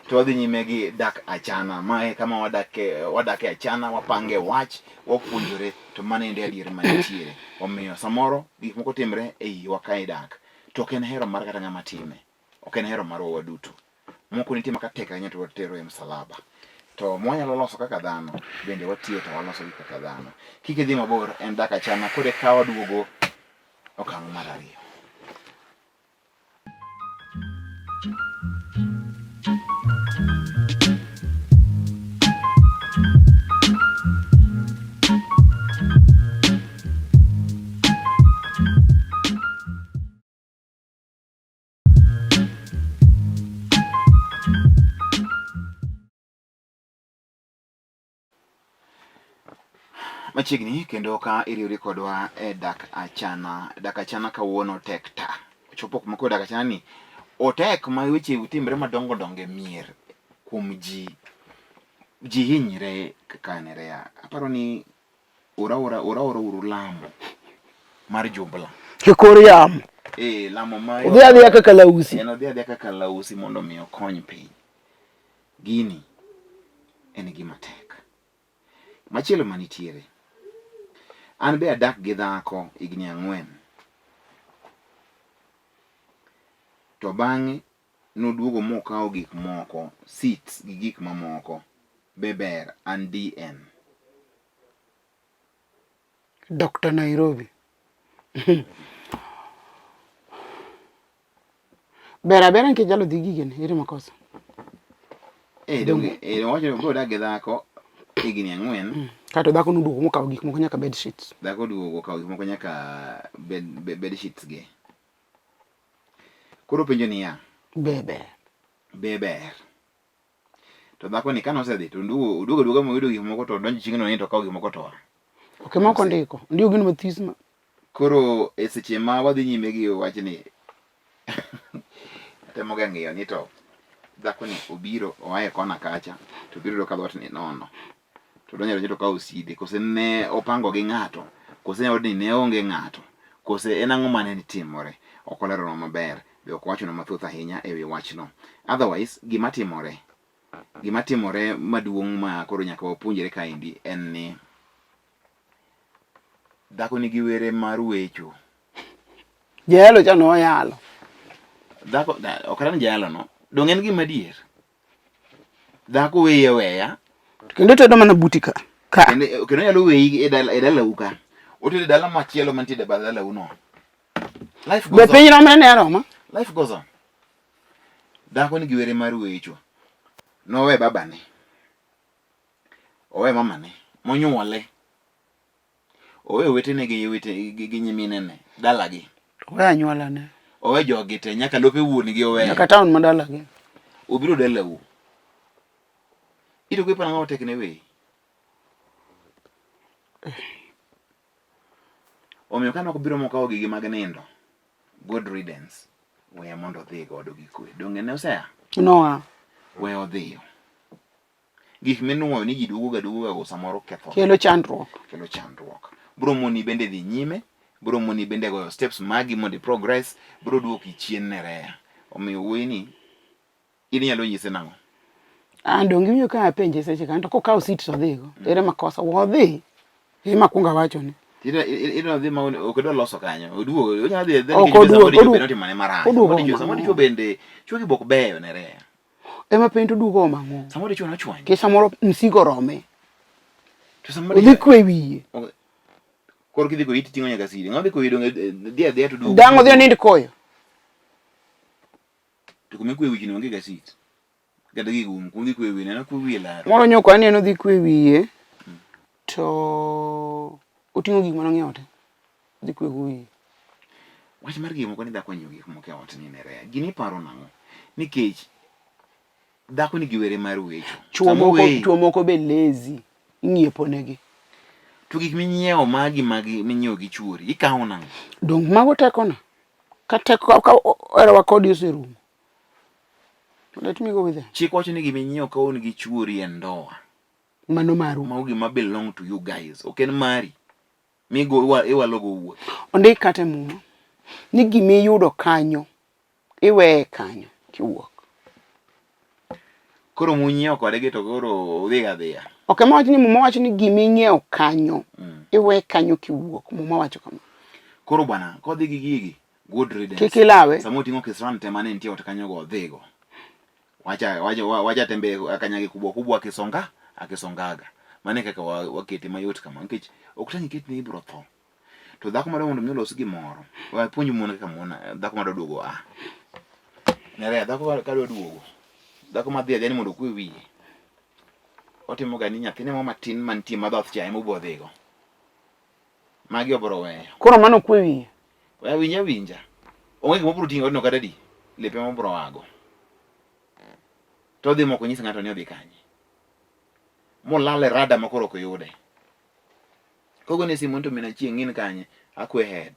To wadhi nyime gi dak achana. Mae kama wadake, wadake achana, wapange wach, wapuonjore to mano ende adier manitiere. Omiyo samoro gik moko timre e iwa ka idak. To ok en hero mar kata ng'ama time. Ok en hero marwa waduto. Moko nitie ma ka tek ahinya to watero e msalaba. To mwanyalo loso kaka dhano bende watiyo to waloso gi kaka dhano. Kik idhi mabor en dak achana koro eka waduogo okang' mar ariyo. Machiegni kendo ka iriwri kodwa e dak achana. Dak achana kawuono tek ta. Ochopo kuma koro dak achana ni otek ma weche timre madongo dongo e mier kuom ji. Ji hinyre kaka nerea. Aparo ni ora ora ora ora uru lamo mar jumbla. E kor yamo. Eh, lamo ma Odhi adhiya kaka lausi. En odhi adhiya kaka lausi mondo mi okony piny. Gini en gima tek. Machielo manitiere, an be adak gi dhako higni ang'wen. To bang'e noduogo mokawo gik moko, seats gi gik mamoko. Be ber an DN. Dr. Nairobi. Ber abera nikech jalo dhi gigene, ere makosa. Eh, donge, eh, wacho ni odak gi dhako higni ang'wen. Mm. Kato dhako noduogo mokawo gik moko nyaka bed sheets. Dhako oduogo okawo gik moko nyaka bed, bed sheets gi. Koro penjo niya. Be ber. Be ber. To dhako ni kane osedhi to oduogo oduogo aduoga moyudo gik moko to odonjo chieng'no ni to okawo gik moko to oa. Ok ema ok ondiko. Ondiko gino mathis ma. Koro e seche ma wadhi nyime gi wachni atemo ga ng'iyo ni to dhako ni obiro oa e kona kacha to obiro yudo ka dhoot ni nono. To donjo adonja to okawo side kose ne opango gi ng'ato kose odni ne onge ng'ato kose en ang'o mane timore. Ok oleronwa maber be ok owachonwa mathoth ahinya e wi wachno. Otherwise gima timore gima timore maduong' ma koro nyaka wapuonjre kaendi en ni dhako nigi were mar wecho. Jayalo cha noyalo. Dhako ok an jayalo no. Donge en gima adier? Dhako weyi aweya. Kendo tedo mana buti ka. Ka. Kendo kendo nyalo weyi e dala e dalau ka. Otedo e dala machielo mantie e bath dalau no. Life goes Be piny romre ne aroma? Life goes on. Dhako nigi were mar wecho. Nowe babane. Owe mamane. Monyuole. Owe owetene gi owete gi nyiminene dalagi. Owe anyuolane. Owe jogi te nyaka lope wuon gi owe. Nyaka town ma dalagi. Obiro dalau. Ito kwe panang'o tek ne weyi. Omiyo kane ok obiro mokawo gigi mag nindo, good riddance, weya mondo odhi godo gi kwe. Donge ne osea? Noa. We odhiyo. Gik minuoyo ni ji duogo ga duogo ga samoro ketho. Kelo chandruok. Kelo chandruok. Bro moni bende dhi nyime, bro moni bende goyo steps magi mondo i progress, bro duoki chien ne reya. Omiyo wuoyi ni in inyalo nyise nang'o? An donge iwinjo ka apenje seche kanyo to kokawo seat to odhigo. Ere makosa? Wadhi. Ema akwongo awacho ni. Idwa dhi ma ok idwa loso kanyo. Oduogo, onyalo dhi adhiya Ok nikech oduogo, samoro dichuo oduogo. bende otimone marach. Oduogo Samoro dichuo, omo samoro ang'o? dichuo bende chuo gi bok beyo ne reya. Ema penjo duogo omo ang'o? Samoro dichuo nochwanye. Nikech samoro msigo orome. To samoro Odhi kwe wiye. Koro kidhi koyi titing'o nyaka siri. Ng'ama dhi koyi donge eh, dhi adhiya to duogo. Dang' odhi onind koyo. To kuma ikwe wichno onge ga seat. Kata gi gum, kuma idhi kwe wiye, neno kwe wiye laro. Moro nyoko aneno odhi kwe wiye to oting'o gik mane ong'iewo te. Odhi kwe go wiye. Wach mar gik moko ni dhako nyiewo gik moko e ot ni ne reya. Gini iparo nang'o? Nikech dhako nigi were mar wecho. Chuo Sama moko, oweyi, chuo moko be lazy. Ing'iepo negi. To gik minyiewo magi magi minyiewo gi chuori, ikawo nang'o? Dong mago tekona. Ka teko ka herawa kodi oserumo. Let me go with them. Chik wacho ni gima inyiewo ka un gi chuori e ndoa. Mano maru. Mago gima belong to you guys. Ok en mari. Migo iwalogo wuoth. Ondik kata e muma ni gima iyudo kanyo iweye kanyo kiwuok. Koro munyiewo kodgi to koro udhiga adhiya. Ok ema wach ni muma wacho ni gima ing'iewo kanyo mm. iwe kanyo kiwuok. Muma wacho kama. Koro bwana, kodhi gi gigi, good riddance. Kik ilawe. Sama oting'o kisran te mane nitie ot kanyo go odhigo. Wacha wacha wacha tembe akanyagi kubwa kubwa akisonga akisongaga. Mane kaka wakete mayot kama nikech ok tang' iket ni ibro tho. To dhako madwa mondo mi olos gimoro, wapuonj mon kaka mon dhako madwa duogo a. Nerea dhako ka dwa duogo, dhako madhi adhiya ni mondo okwe wiye. Otimo ga ni nyathine moro matin mantie madhoth cha ema obiro dhigo. Magi obiro weyo. Koro mano okwe wiye. We winja winja. Onge gima obiro ting'o odno kata di. Lepe ma obiro ago. To odhi moko nyis ng'ato ni odhi kanye. Molal e rada ma koro ok oyude. Kogone simu to min Achieng' in kanye? Akwe head.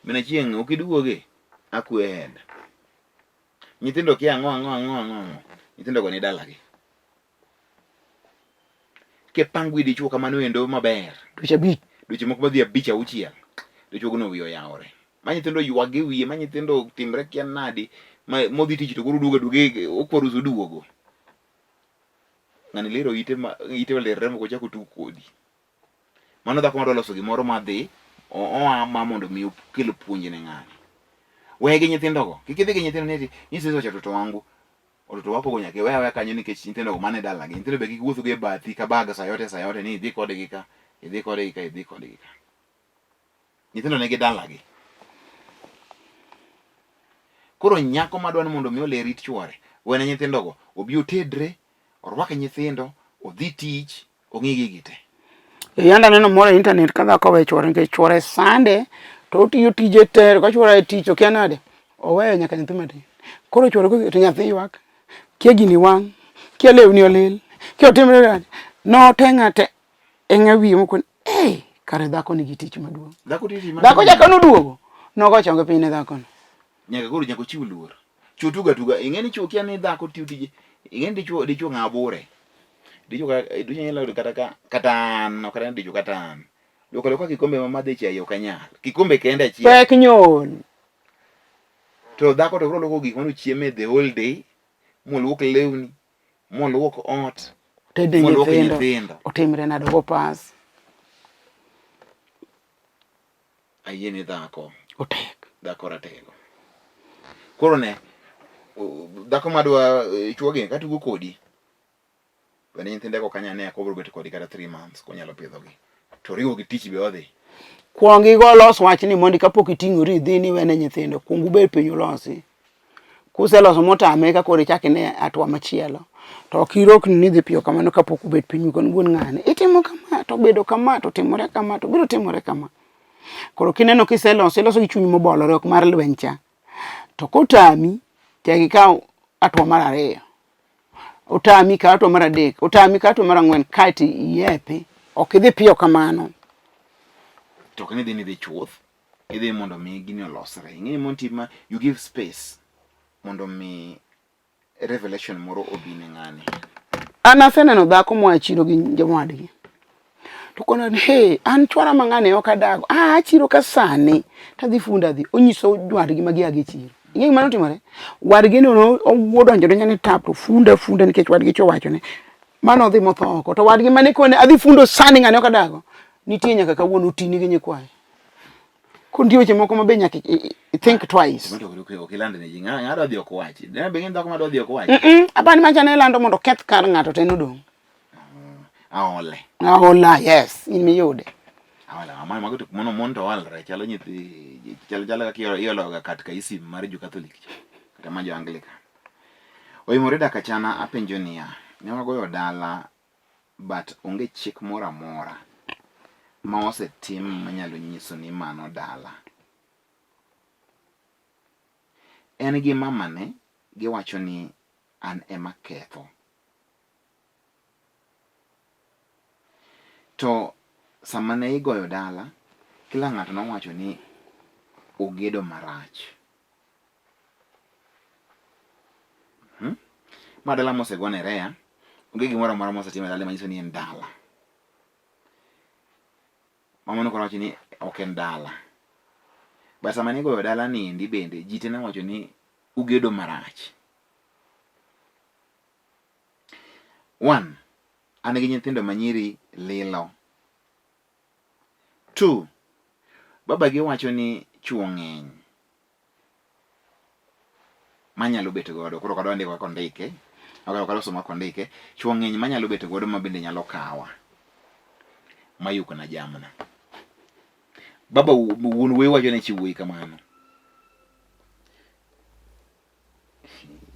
Min Achieng' ok iduoge? Akwe head. Nyithindo kia ang'o ang'o ang'o ang'o ang'o. Nyithindo go ni dalagi. Kipangwi dichuo kamano endo maber. Dweche abich. Dweche moko madhi abich auchiel. Dichuogno wiye oyawore. Ma nyithindo ywag e wiye, ma nyithindo timre kia nadi, ma modhi tich to koro duogo aduoga okwa rusa oduogo. Ng'ani lero ite ma ite olerre moko ochako tug kodi. Mano dhako madwa loso gimoro ma dhi oa ma mondo mi okel puonj ne ng'ani. We gi nyithindogo. Kik idhi gi nyithindo ni ni sisi wacho watoto wangu. Watoto wako go nyaka iwe aweya kanyo nikech nyithindogo mane dalagi. Nyithindo be kik wuoth go e bathi ka bag sa yote sa yote ni idhi kodgi ka, idhi kodgi ka, idhi kodgi ka. Nyithindo nigi dalagi. Koro nyako madwa ni mondo mi oler it chwore, wene nyithindogo, obi otedre, orwak nyithindo, odhi tich, ong'i gigi te. Yanda neno moro e internet ka dhako owe chwore nikech chwore sande to otiyo tije te ka chwore e tich okia nade oweyo nyaka nyathi matin. Koro chwore kodhi to nyathi ywak kia gini wang' kia lewni olil kia otimre nade noteng'a te e ng'a wiye moko eh kare dhako nigi tich maduong'. Dhako tich maduong'. Dhako cha kane oduogo nogo chonge piny ne dhakono. Nyaka koro nyaka ochiw luor. Chwo tuga tuga, ing'e ni chwo kia ni dhako tiyo tije, ing'e ni dichwo dichwo ng'a bure. Dichwo ka dichwo nyalo yudo kata ka kata an, ok kata ni dichwo kata an. Luoko aluoka kikombe ma madhe chai ok anyal. Kikombe kende achiel. Pek nyol. To dhako to biro luoko gik mane ochieme the whole day, moluok lewni, moluok ot, Otedne moluok nyithindo. nyithindo. Otimre nade ogo pas. Ayie ni dhako. Otek. Dhako ratego. Koro ne, dhako madwa eh, chuogi ka tugo kodi. Bende nyithinde go kanya ne kobro bet kodi kata 3 months konyalo pidhogi. To riwo gi tich be odhi. Kuong igo los wachni mondi kapok iting'ori idhi ni wene nyithindo. Kuong ubed piny ulosi. Kuseloso motame eka koro ichak ine hatua machielo. To ok irokni ni idhi piyo kamano kapok ubet piny ukon wuon ng'ane. Itimo kama to obedo kama to otimore kama to biro timore kama. Koro kineno kiseloso iloso gi chuny mobolore ok mar lweny cha. To kotami chak ikaw hatua mar ariyo. Otami kaw hatua mar adek, otami kaw hatua mar ang'wen kaeto iyepi. Ok idhi piyo kamano. To ok ni idhi ni idhi chuth. Idhi mondo mi gini olosre. Ing'e ni mon ma you give space mondo mi revelation moro obi ne ng'ani. An aseneno dhako moa chiro gi jowadgi. To kona ni hey, an chwara ma ng'ani ok adago. Ah, achiro ka sani tadhi funda dhi. Onyiso jowadgi ma gia gi chiro. Ing'e gima notimore? Wadgi no owuo donjo donjo ni tap to funda funda nikech wadgi cho wachone. Mano odhi motho oko. To wadgi mane kone adhi fundo sani ng'ani ok adago. Nitie nyaka kawuono otini gi nyikwaye. Koro nitie weche moko ma be nyaka think twice. Ok iland ne ji, ng'ado odhi ok wachi. Be ng'e dhako ma dwa ok wachi. Apani macha ne ilando mondo oketh kar ng'ato to en odong'. Aole. Aola, yes, in miyude. Aola, mano mago to mono mon to walre, chalo nyithi chalo chalo kaka iolo ga katekism mar jo Catholic kata mar jo Anglican. Oimore dak achana apenjo niya, ne wagoyo dala but onge chik moro amora ma osetim manyalo nyiso ni mano dala. En gi mamane giwacho ni an ema ketho. To sama ne igoyo dala, kila ng'ato nowacho ni ogedo marach. Hmm? Ma dala mosegone rea, onge gimoro amora mosetim e dala manyiso ni en dala. Mama nokoro wacho ni ok en dala. But sama nigoyo dala ni endi bende ji te nowacho ni ugedo marach. One, an gi nyithindo manyiri lilo. Two, babagi wacho ni chuo ng'eny manyalo bet godo. Koro ok adwa ndiko kaka ondike, ok adwa somo kaka ondike. Chuo ng'eny manyalo bet godo ma bende nyalo kawa mayukna jamna. Baba wuon wuoyi wacho ne chi wuoyi kamano.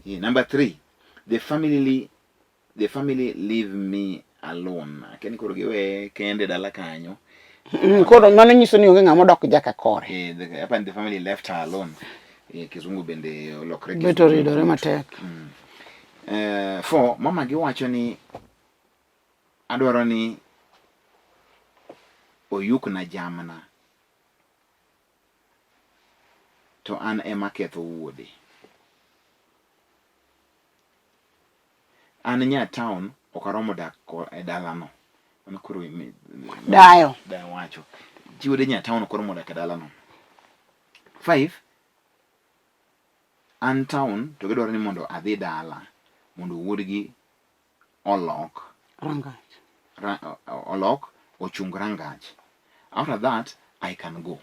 Number three, the family leave me alone. Akia ni koro giweye kende dala kanyo. Koro mano nyiso ni onge ng'ama odok jaka kore. Eh, the family left her alone. Eh, kizungu bende olokre Bet oridore matek. Four, mama giwacho ni adwaro ni oyukna jamna to an ema ketho wuode. An nya town ok aromo dak e dalano. Mano koro Dayo. Dayo wacho. Chi wuode nya town ok oromo dak e dalano. Five, an town to gidwaro ni mondo adhi dala mondo wuodgi olok rangach. Olok ochung rangach. After that I can go.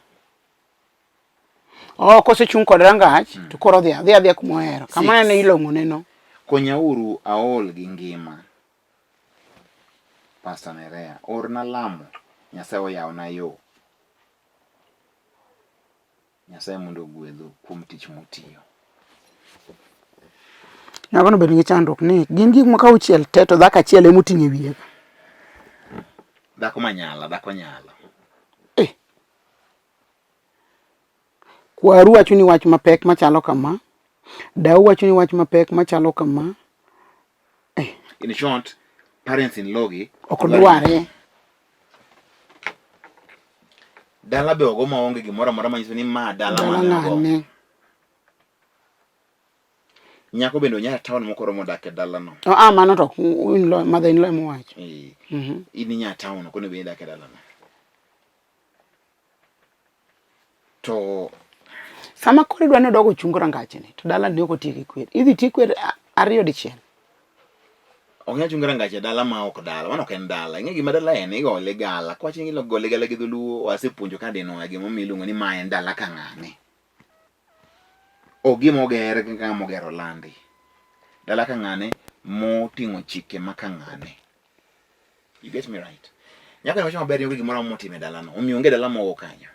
Oh, kosechung' kod rangach to koro odhi adhi adhiya kuma ohero. Kama ne ilong'o ne no. Konyauru aol gi ngima. Pastor Nerea, orna lamo. Nyasaye oyawna yo. Nyasaye mondo ogwedhu kuom tich mutiyo. Nyakono bende nigi chandruok ni gin gik moko auchiel te to dhako achiel ema oting'o e wiye. Dhako manyala, dhako nyalo. Eh. Kwaru wacho ni wach mapek machalo kama. Dau wacho ni wach mapek machalo kama. Eh. In short, parents in law gi ok dware. Dala be ogo maonge gimoro amora manyiso ni ma dala Dala mane ogo. ng'ane. Nyako bende onya town moko romo dak e dalano. Oh, ah, mano to in law, mother in law ema owacho. Eh. Mhm. In inya town ok onego bed ni idak e dalano. To Sama koro idwa ni odog ochung rangachni to dala ni ok otiek gi kwer. Idhi ti kwer ariyo dichiel. Ok nyal chung rangach e dala ma ok dala. Mano ok en dala. Ing'e gima dala en igo ligala. Kwach ni igo ligala gi dholuo wasepuonjo ka dinwa gimomiyo iluongo ni ma en dala ka ng'ane. Ok gima oger gi ng'ama ogero landi. Dala ka ng'ane moting'o chike ma ka ng'ane. You get me right? Nyaka wacho maber ni onge gimoro amora motimo e dalano. Omiyo onge dala mogo kanyo.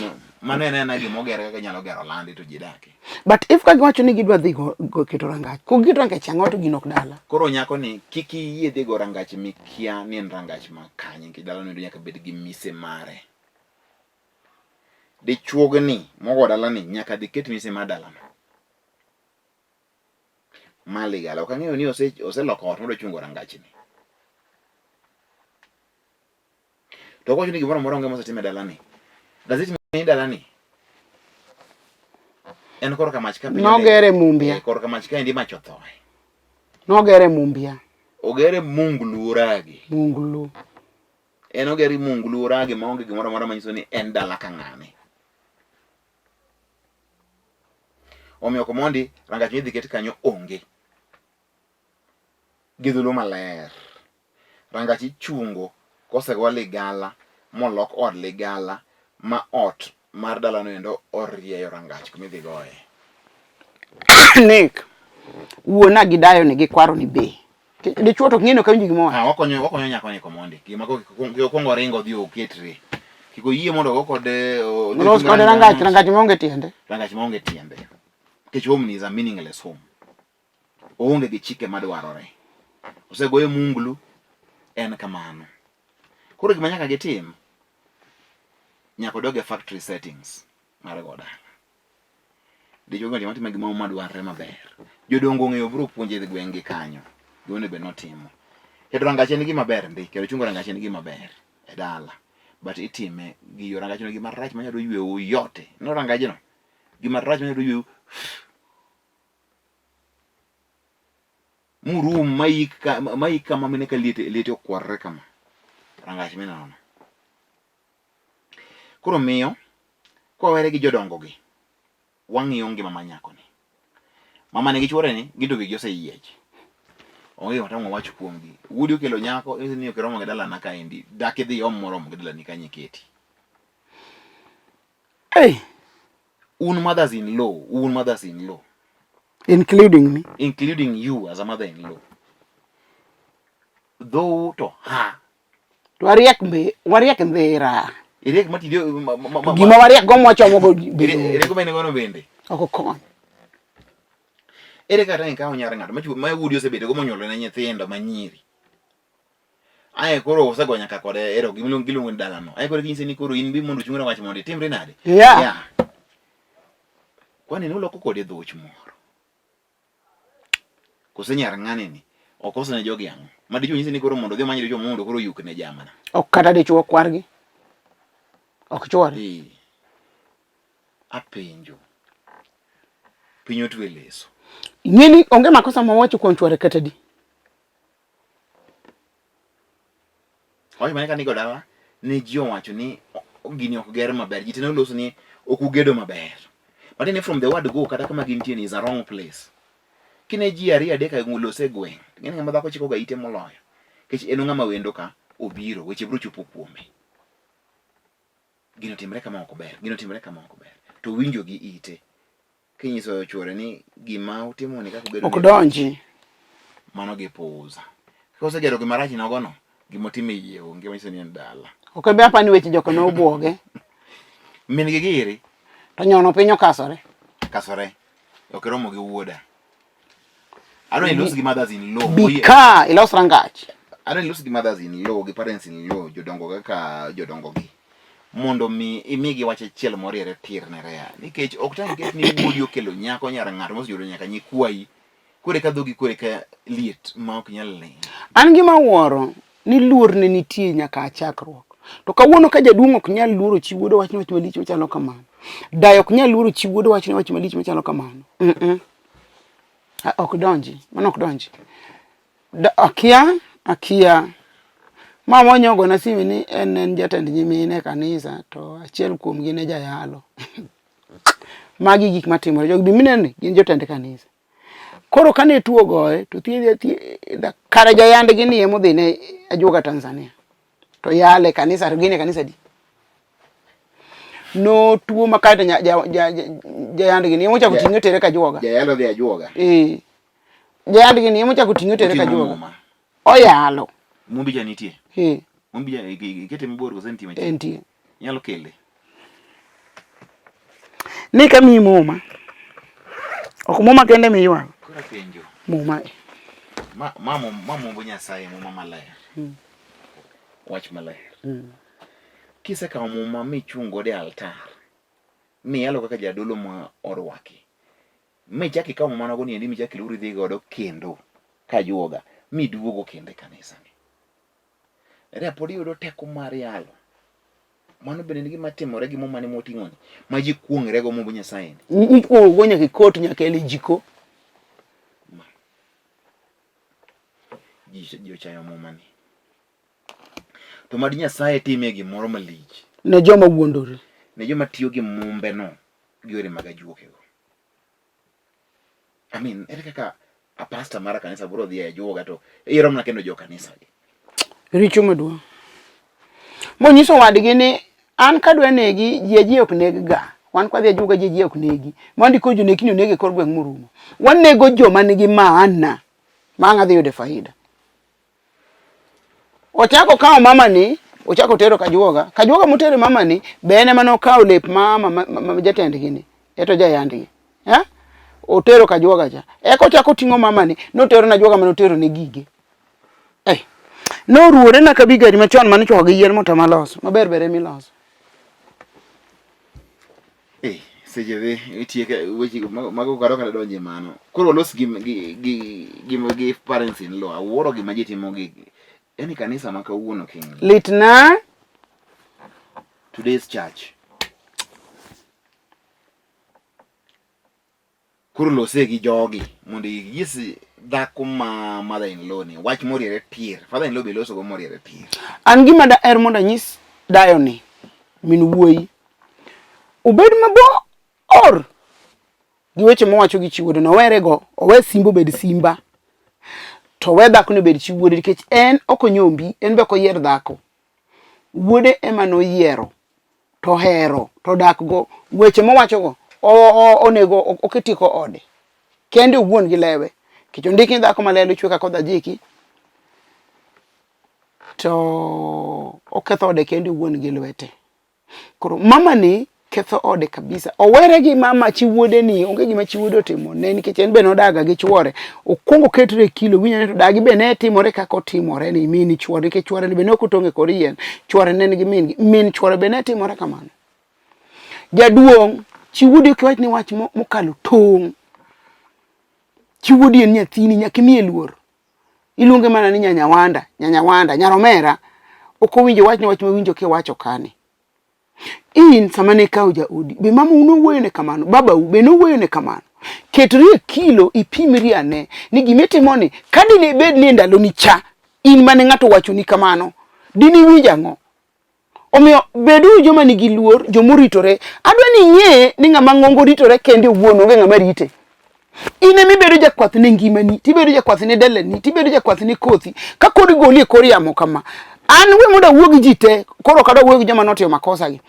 No, mano en ena gima oger kaka inyalo gero landi to ji dake. But if ka giwacho ni gidwa dhi go, go keto rangach, ko giketo rangach ang'o to gino ok dala. Koro nyako ni kik iyie dhi go rangach mikia ni en rangach ma kanye nikech dalano nyaka bed gi mise mare. Dichuogni mogo dalani nyaka dhi ket mise mar dalano. Ma ligala ok ang'eyo ni oseloko ot modwa chungo rangachni. To ok wacho ni gimoro amora onge mosetim e dalani. Does it mean ni dalani en korka mach ka piny Nogere Mumbia. Eh, korka mach ka endi mach othoe. Nogere Mumbia. Ogere Munglu Oragi. Munglu. En ogere Munglu Oragi maonge gimoro amora manyiso ni en dala ka ng'ane. Omiyo komondi rangach midhi ket kanyo onge. Gi dholuo maler. Rangach ichungo kosego ligala molok od ligala ma ot mar dalano endo orieyo rangach kuma idhi goye. Nick, wuona gi dayo ni gi kwaro ni be. Dichuo to ng'eno ka winjo gima owacho. Ah, wakonyo wakonyo nyako ni komondi. Gima ko kikuongo ringo odhi oketre. Kik oyie mondo ogo kode Los kode rangach, rangach maonge tiende. Rangach maonge tiende. Nikech home ni is a meaningless home. Oonge gi chike madwarore. Osegoye munglu, en kamano. Koro gima nyaka gitim, nyaka odog e factory settings mar go dala. Dichuo gi otimo gima madwarre maber. Jodongo ong'eyo biro puonje e gweng' gi kanyo. Gima onego bed notimo. Keto rangach en gima ber ndi, kendo chungo rangach en gima ber e dala. But itime gi yo rangach no gima rach manyalo yweu yote. Ineno rangajno? Gima rach manyalo yweu murum mayik ka mayik kama mine ka liete liete okwarre kama rangach minenono koro miyo kwawere gi jodongo gi wang'iyo ngima ma nyakoni mama ni gi chuore ni gin to wigi oseyiech Onge gima tang' wawach kuomgi. Wuodi okelo nyako, inyise ni ok iromo gi dalana kaendi. Dak idhi iom moromo gi dalani kanyo iketi. Hey. Un mothers in law, un mothers in law. Including me. Including you as a mother in law. Dhou to ha. To wariek mbe, wariek ndhira. Iriek matiyo ma, ma, ma, Gima wariek go mwachomo go Iriek ma in bende. Ok okony. Ere kaka ikawo nyar ng'ato ma wuodi osebedo go monyuolo ne nyithindo ma nyiri. Aye koro osego nyaka kode ero gimiluongo giluongo ni dalano. Aye koro ginyise ni koro in bi mondo ochung'ne wach mondo itimri nade? Yeah. Yeah. Kwani nuloko kode dhoch moro? Kose nyar ng'ani ni okoso ne jogi ang'o? Ma dichuo nyise ni koro mondo odhi omany dichuo mondo koro oyuk ne jamana. Ok kata dichuo kwargi. Ok chuore. Eh. Apenjo. Piny otwe leso. Ing'eni onge makosa mawacho kuom chuore kata di. Owacho mana ka nigo dala ne ji owacho ni gini ok ger maber. Ji te noloso ni ok ugedo maber. But ni from the word go kata kama gintie ni is a wrong place. Kine ji ariyo adek olose e gweng', ing'e ni ng'ama dhako chiko ga ite moloyo. Nikech en ng'ama wendo ka obiro, weche biro chopo kuome. Gino timre kama ok ber, gino timre kama ok ber. To winjo gi ite. Kinyiso chuore ni gima utimo ni kaka ugedo Ok donji. Mano gi puuza. Kosegero gima rach nogono, gima otimo e yie onge manyiso ni en dala. Ok abi apa ni weche joko ne obwoge. Min gi giri. To nyono piny okasore. Kasore. Ok iromo gi wuoda. Adwa ni ilos gi mothers in law. Bi ka ilos rangach. Adwa ni ilos gi mothers in law gi parents in law jodongo kaka jodongo gi. Mondo mi imigi wach achiel moriere tir ne Rea. Nikech ok tang' iket ni wuodi okelo nyako nyar ng'ato moseyudo nyaka nyikwayi. Kore ka dhogi kore ka liet ma ok nyal ling'. An gima awuoro ni luor ne nitie nyaka a chakruok. To kawuono ka jaduong' ok nyal luoro chi wuode wachne wach malich machalo kamano. Dayo ok nyal luoro chi wuode wachne wach malich machalo kamano. Mm -mm. Ok donji, mano ok donji. Da, akia, akia. Mama onyogona simi ni en en jatend nyimine e kanisa to achiel kuomgi ne jayalo. Magi gik matimore. Jogi mineni gin jotend kanisa. Koro kane tuo ogoye to thiedhe athiedha kare jayandgi ni ema odhi ne ajuoga Tanzania to yale kanisa to gin e kanisa di notuo ma kaeto jayandgi ni ema ochako ting'e otere kajuoga. Jayalo dhi ajuoga. Eh. Jayandgi ni ema ochako ting'e otere kajuoga. Oyalo. Mumbi ja nitie. Eh. Mumbi ja ikete mabor koso nitie machiegni? Entie. Inyalo kele. Ni ka miyi muma. Ok muma kende miywago. Koro apenjo. Muma e. Ma ma ma mumb Nyasaye muma maler. Wach maler. Kisekawo muma michung' godo e altar, miyalo kaka jadolo ma orwaki, michak ikawo muma nogo niendi michak iluor idhi godo kendo kajuoga, miduogo kendo e kanisa ni. Ere pod iyudo teko mar yalo. Mano bende en gima timore gi muma ni moting'o ni, ma ji kuong're go mumb Nyasaye ni. Ikuong'o go nyaka e kot nyaka e jiko. Ji ochayo muma ni. To mad Nyasaye timie gimoro malich. Ne joma wuondore. Ne joma tiyo gi mumbe no gi yore mag ajuokego. I mean, ere kaka a pastor mar kanisa biro dhi e ajuoga to iyiero mana kendo jo kanisa gi. Richo maduong'. Monyiso wadgi ni an kadwa negi ji aji ok neg ga. Wan kwadhi ajuoga ji aji ok negi. Mondi koro jonekni oneg e kor gweng' morumo. Wanego joma nigi maana ma ang' adhi yude faida. Ochako kawo mama ni, ochako tero kajuoga. Kajuoga motere mama ni, be en ema nokawo lep mama ma, ma, ma jatendgi ni, eto jayandgi. Eh? Otero kajuoga cha. Eka ochako ting'o mama ni, notero na juoga mane otero ne gige. Eh. Noruore na kabi gari machon mane ichwako gi yien motama loso. Maber ber emiloso. Eh, seche dhi itieke weche mago kata kata donje mano. Koro los gi gi gi gi, gi parents in law. Awuoro gima ji timo gi yani kanisa ma kawuono king. Litna. Today's church. Koro lose gi jogi mondo inyis dhako ma mother in law ni wach moriere tir. Father in law be loso go moriere tir. An gima daher mondo anyis dayo ni min wuoyi obed mabor gi weche mowacho gi chi wuode no, owere go, owe simba obed simba. To we dhako ni obed chi wuode nikech en ok onyombi, en be ok oyier dhako. Wuode ema noyiero to ohero to odak go. Weche mowachogo onego oketi ko ode kende owuon gi lewe. Nikech ondik ni dhako ma lelo chwe ka kodh ajiki to oketho ode kende owuon gi lwete. Koro mama ni ketho ode kabisa. Owere gi mama chi wuode ni, onge gima chi wuode otimo ne nikech en be nodaga gi chuore. Okwongo oketre e kilo, winjo ni to dagi be ne timore kaka otimore ni min chuore nikech chuore ni be ne ok otong'e kor yien. Chuore ne nigi min gi, min chuore be ne timore kamano. Jaduong' chi wuodi ok iwach ni wach mokalo tong'. Chi wuodi en nyathini nyaka imiye luor. Iluonge mana ni nyanyawanda, nyanyawanda, nyaromera. Ok owinjo wach ni wach mawinjo kiwacho kani. In sama ne ikawo jaodi, be mamau nowuoyo ne kamano? Babau be nowuoyo ne kamano? Ketri e kilo ipimri ane ni gima itimoni ka dine bed ni e ndaloni cha in mane ng'ato owachoni kamano, dine iwinj ang'o? Omiyo beduru joma nigi luor, joma oritore. Adwa ni ing'e ni ng'ama ng'ongo ritore kende owuon, onge ng'ama rite. In ema ibedo jakwath ne ngimani, tibedo jakwath ne dalani, tibedo jakwath ne kothi. Ka koro igoli e kor yamo kama, an we mondo awuo gi ji te, koro ok adwa wuoyo gi joma notimo makosa gi.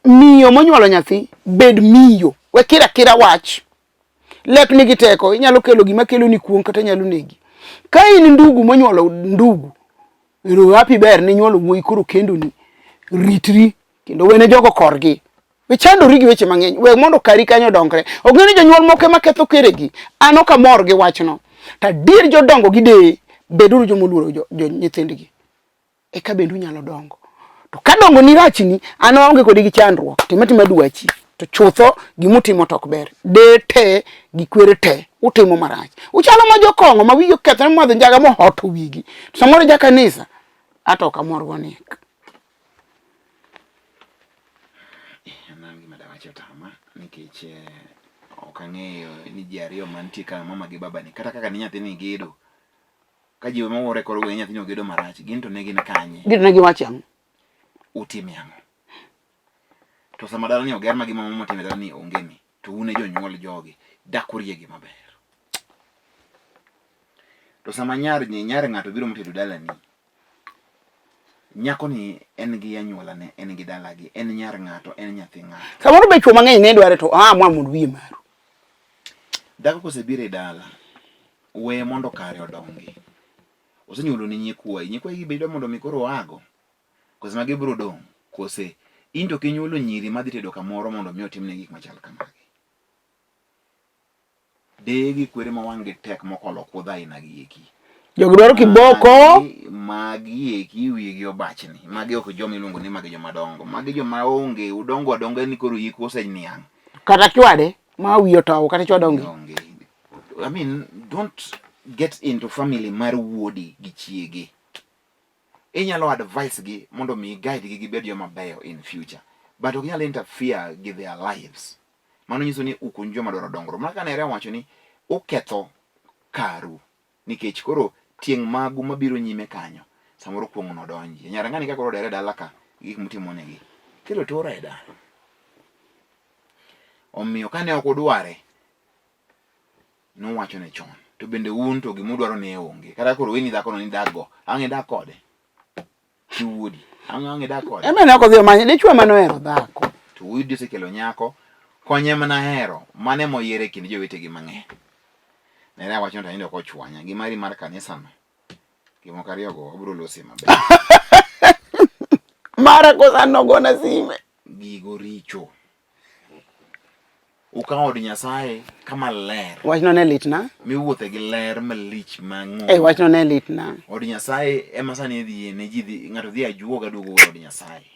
Miyo monyuolo nyathi, bed miyo, we kira akira wach. Lep nigi teko, inyalo kelo gima kelo ni kuong' kata nyalo negi. Ka in ndugu monyuolo ndugu, ero happy ber ni nyuolo wuoyi koro kendoni, ritri kendo wene jogo korgi. We chandori gi weche mang'eny, we mondo kari kanyo odongre. Ok ni jonyuol moko ema ketho keregi, an ok amor gi wachno. To adier jodongo gi deye, beduru joma oluoro jo, jo nyithindgi. Eka bende unyalo dongo. To ka dongo ni rachni, an aonge kodi gi chandruok, tim atima dwachi. To chutho gimutimo to ok ber. Deye te gi kwere te utimo marach. Uchalo ma jokong'o ma wigi okethore momadho njaga mohoto wigi. To samoro ja kanisa, ato ok amor go ni. An gima dawachi otama nikech ok ang'eyo ni ji ariyo mantie ka mama gi baba ni kata kaka ni nyathini gedo ka ji mawuoro e kor gweng' nyathini ogedo marach gin to ne gin kanye? Gin to ne giwacho ang'o? Utime ang'o? To sama dalani oger ma gima mama otimo e dalani onge ni to un e jonyuol jogi dak uriegi maber. To sama nyar nyar ng'ato biro motedo dalani Nyako ni en gi anyuolane, en gi dalagi, en nyar ng'ato, en nyathi ng'ato. Samoro be chwo mang'eny ne dware to a mwa mondo wiye maru. Dhako kosebiro e dala, weye mondo kare odongi. Osenyuolo ni nyikwayi, nyikwayi gi be idwa mondo mi koro oago? Kose magi biro dong'? Kose in to kinyuolo nyiri madhi tedo kamoro mondo mi otimne gik machal kamagi? Deye gi kwere ma wang'gi tek mokolo kudho aina gi eki. Jogi dwaro kiboko. Magi eki wigi obachni. Magi ok joma iluongo ni magi joma dongo. Magi joma onge, udongo adonga ni koro yiku oseniang'. Kata chwade ma wiye otow kata chwade onge. Onge. I mean, don't get into family mar wuodi gi chiege. Inyalo advise gi mondo mi guide gi gibed joma beyo in future. But ok inyal interfere gi their lives. Mano nyiso ni ok un joma dwaro dongruok. Mana kaka Nerea owacho ni uketho karu nikech koro tieng' magu mabiro nyime kanyo samoro kuong' nodonji. Nyar ng'ani ka koro odere dala ka gik mutimo negi kelo tora e dala. Omiyo kane ok udware nuwachone chon to bende un to gimudwaro ne onge. Kata koro weni dhakono ni dak go, ang' idak kode. Chi wuodi. Ang' ang' idak kode. Ema ne ok odhi omanye dichwo ema nohero dhako. To wuodi osekelo nyako, konye mana hero, mano ema oyiere e kind jowetegi mang'eny. Nere awacho ni to ok ochwanya, gi mari mar kanisano, gimoko ariyogo wabiro losie maber. Mara kosa nogona sime. Gigo richo. Ukawo od Nyasaye kama ler. Wachno ne litna. Miwuothe gi ler malich mang'ongo. Eh, wachno ne litna. Od Nyasaye ema sani idhiye ne ji dhi ng'ato dhi ajuoga duogo od Nyasaye.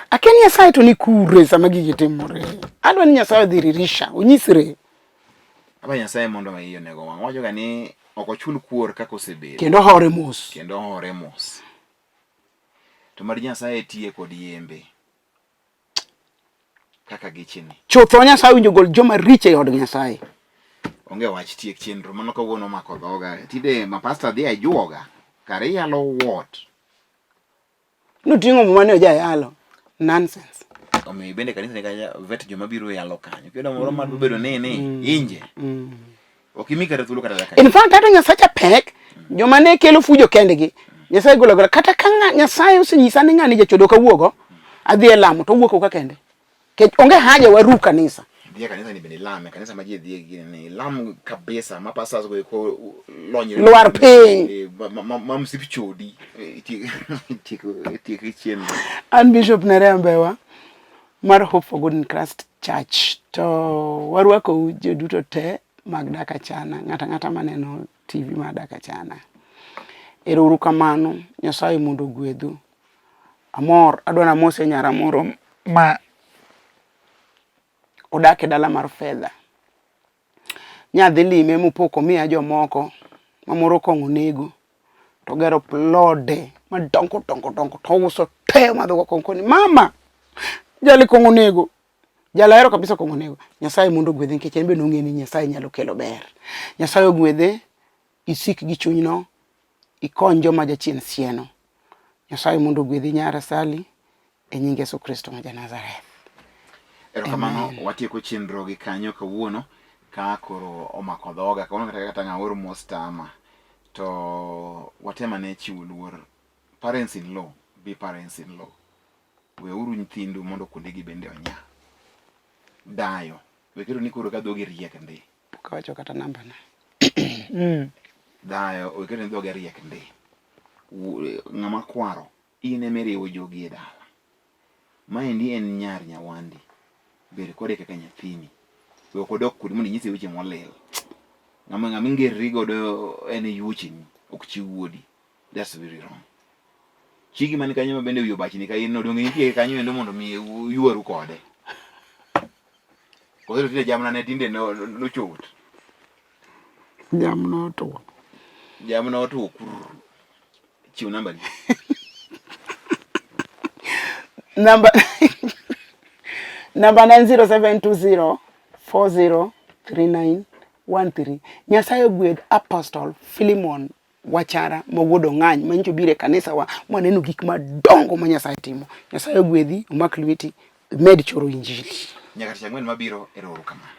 Akia ni Nyasaye to ni kure sama gigi timore. Adwa ni Nyasaye odhi ririsha, onyisre. Aba Nyasaye mondo iye onego wang'. Wachoga ni ok ochul kuor kaka osebedo. Kendo hore mos. Kendo hore mos. To mad Nyasaye tiye kod yembe. kaka gichini. Chutho Nyasaye winjo gol joma richo e od Nyasaye. Onge wach tiek chenro mano kawuono omako dhoga. Tinde ma pastor dhi ajuoga. Kare iyalo what? Noting'o muma ni ojayalo. Nonsense. Omiyo bende kanisa ni kacha vet joma biro yalo kanyo. Kendo moro ma bedo ni ni inje. Ok imi kata thuolo kata dakika. In fact hata Nyasacha pek joma ne kelo fujo kendgi. Nyasaye golo agola kata ka Nyasaye osenyisa ni ng'ani jachodo ok awuogo, adhi e lamo to owuok awuoka kende. Kech onge haja waru kanisa. Dhi e kanisa ni bende ilame, kanisa ma ji dhiye gini ni ilam kabisa ma pastors go eko lony Lwar piny. Eh, ma msip chodi eh, tiek chien. An Bishop Nerea Mbewa mar Hope for Good in Christ Church to warwakou joduto te mag Dak Achana, ng'ato ang'ata maneno TV mar Dak Achana. Ero uru kamano, Nyasaye mondo ogwedhu. Amor, adwa namose nyara moro ma odak e dala mar fedha. Nyadhi lime mopo komiya jomoko ma moro kong'o nego to gero plode madongo dongo dongo to ouso te omadho go kong'o koni mama jali kong'o nego jali ahero kabisa kong'o nego. Nyasaye mondo ogwedhe nikech en be nong'e ni Nyasaye nyalo kelo ber. Nyasaye ogwedhe isik gi chunyno ikony joma jachien sieno. Nyasaye mondo ogwedhi nyara Sally e nying Yesu Kristo ma ja-Nazareth. Erokamano, watieko chenro gi kanyo kawuono ka koro omako dhoga kawuono kata kata ng'a oro mos tama to watem ane chiwo luor parents in law be parents in law weuru nyithindu mondo kuondegi bende onya dayo we keto ni koro ka dhogi riek ndi Pok awacho kata namba na. Dayo we keto ni dhoge riek ndi ng'ama kwaro In ema iriwo jogi e dala. Maendi en nyar Nyawandi. Bed kode kaka nyathini. We ok odok kodi mondo inyise weche molil. Ng'ama ng'ama ingerri godo en yuocheni, ok chi wuodi. That's very wrong. Chigi man kanyo ma bende wiye obachni ka in no donge nitie kanyo endo mondo mi uywaru kode. Koso to tinde jamna ne tinde nochot. Jamna otwo. Jamna otwo kurr. Chiw namba ni. Namba namba na en 0720 40 39 13. Nyasaye ogwedh Apostle Philemon Wachara ma wuod Ong'any ma nyocha obiro e kanisa wa mwaneno gik madongo ma Nyasaye timo. Nyasaye ogwedhi, omak lweti, imed choro injili. Nyaka tich ang'wen mabiro, ero uru kamano.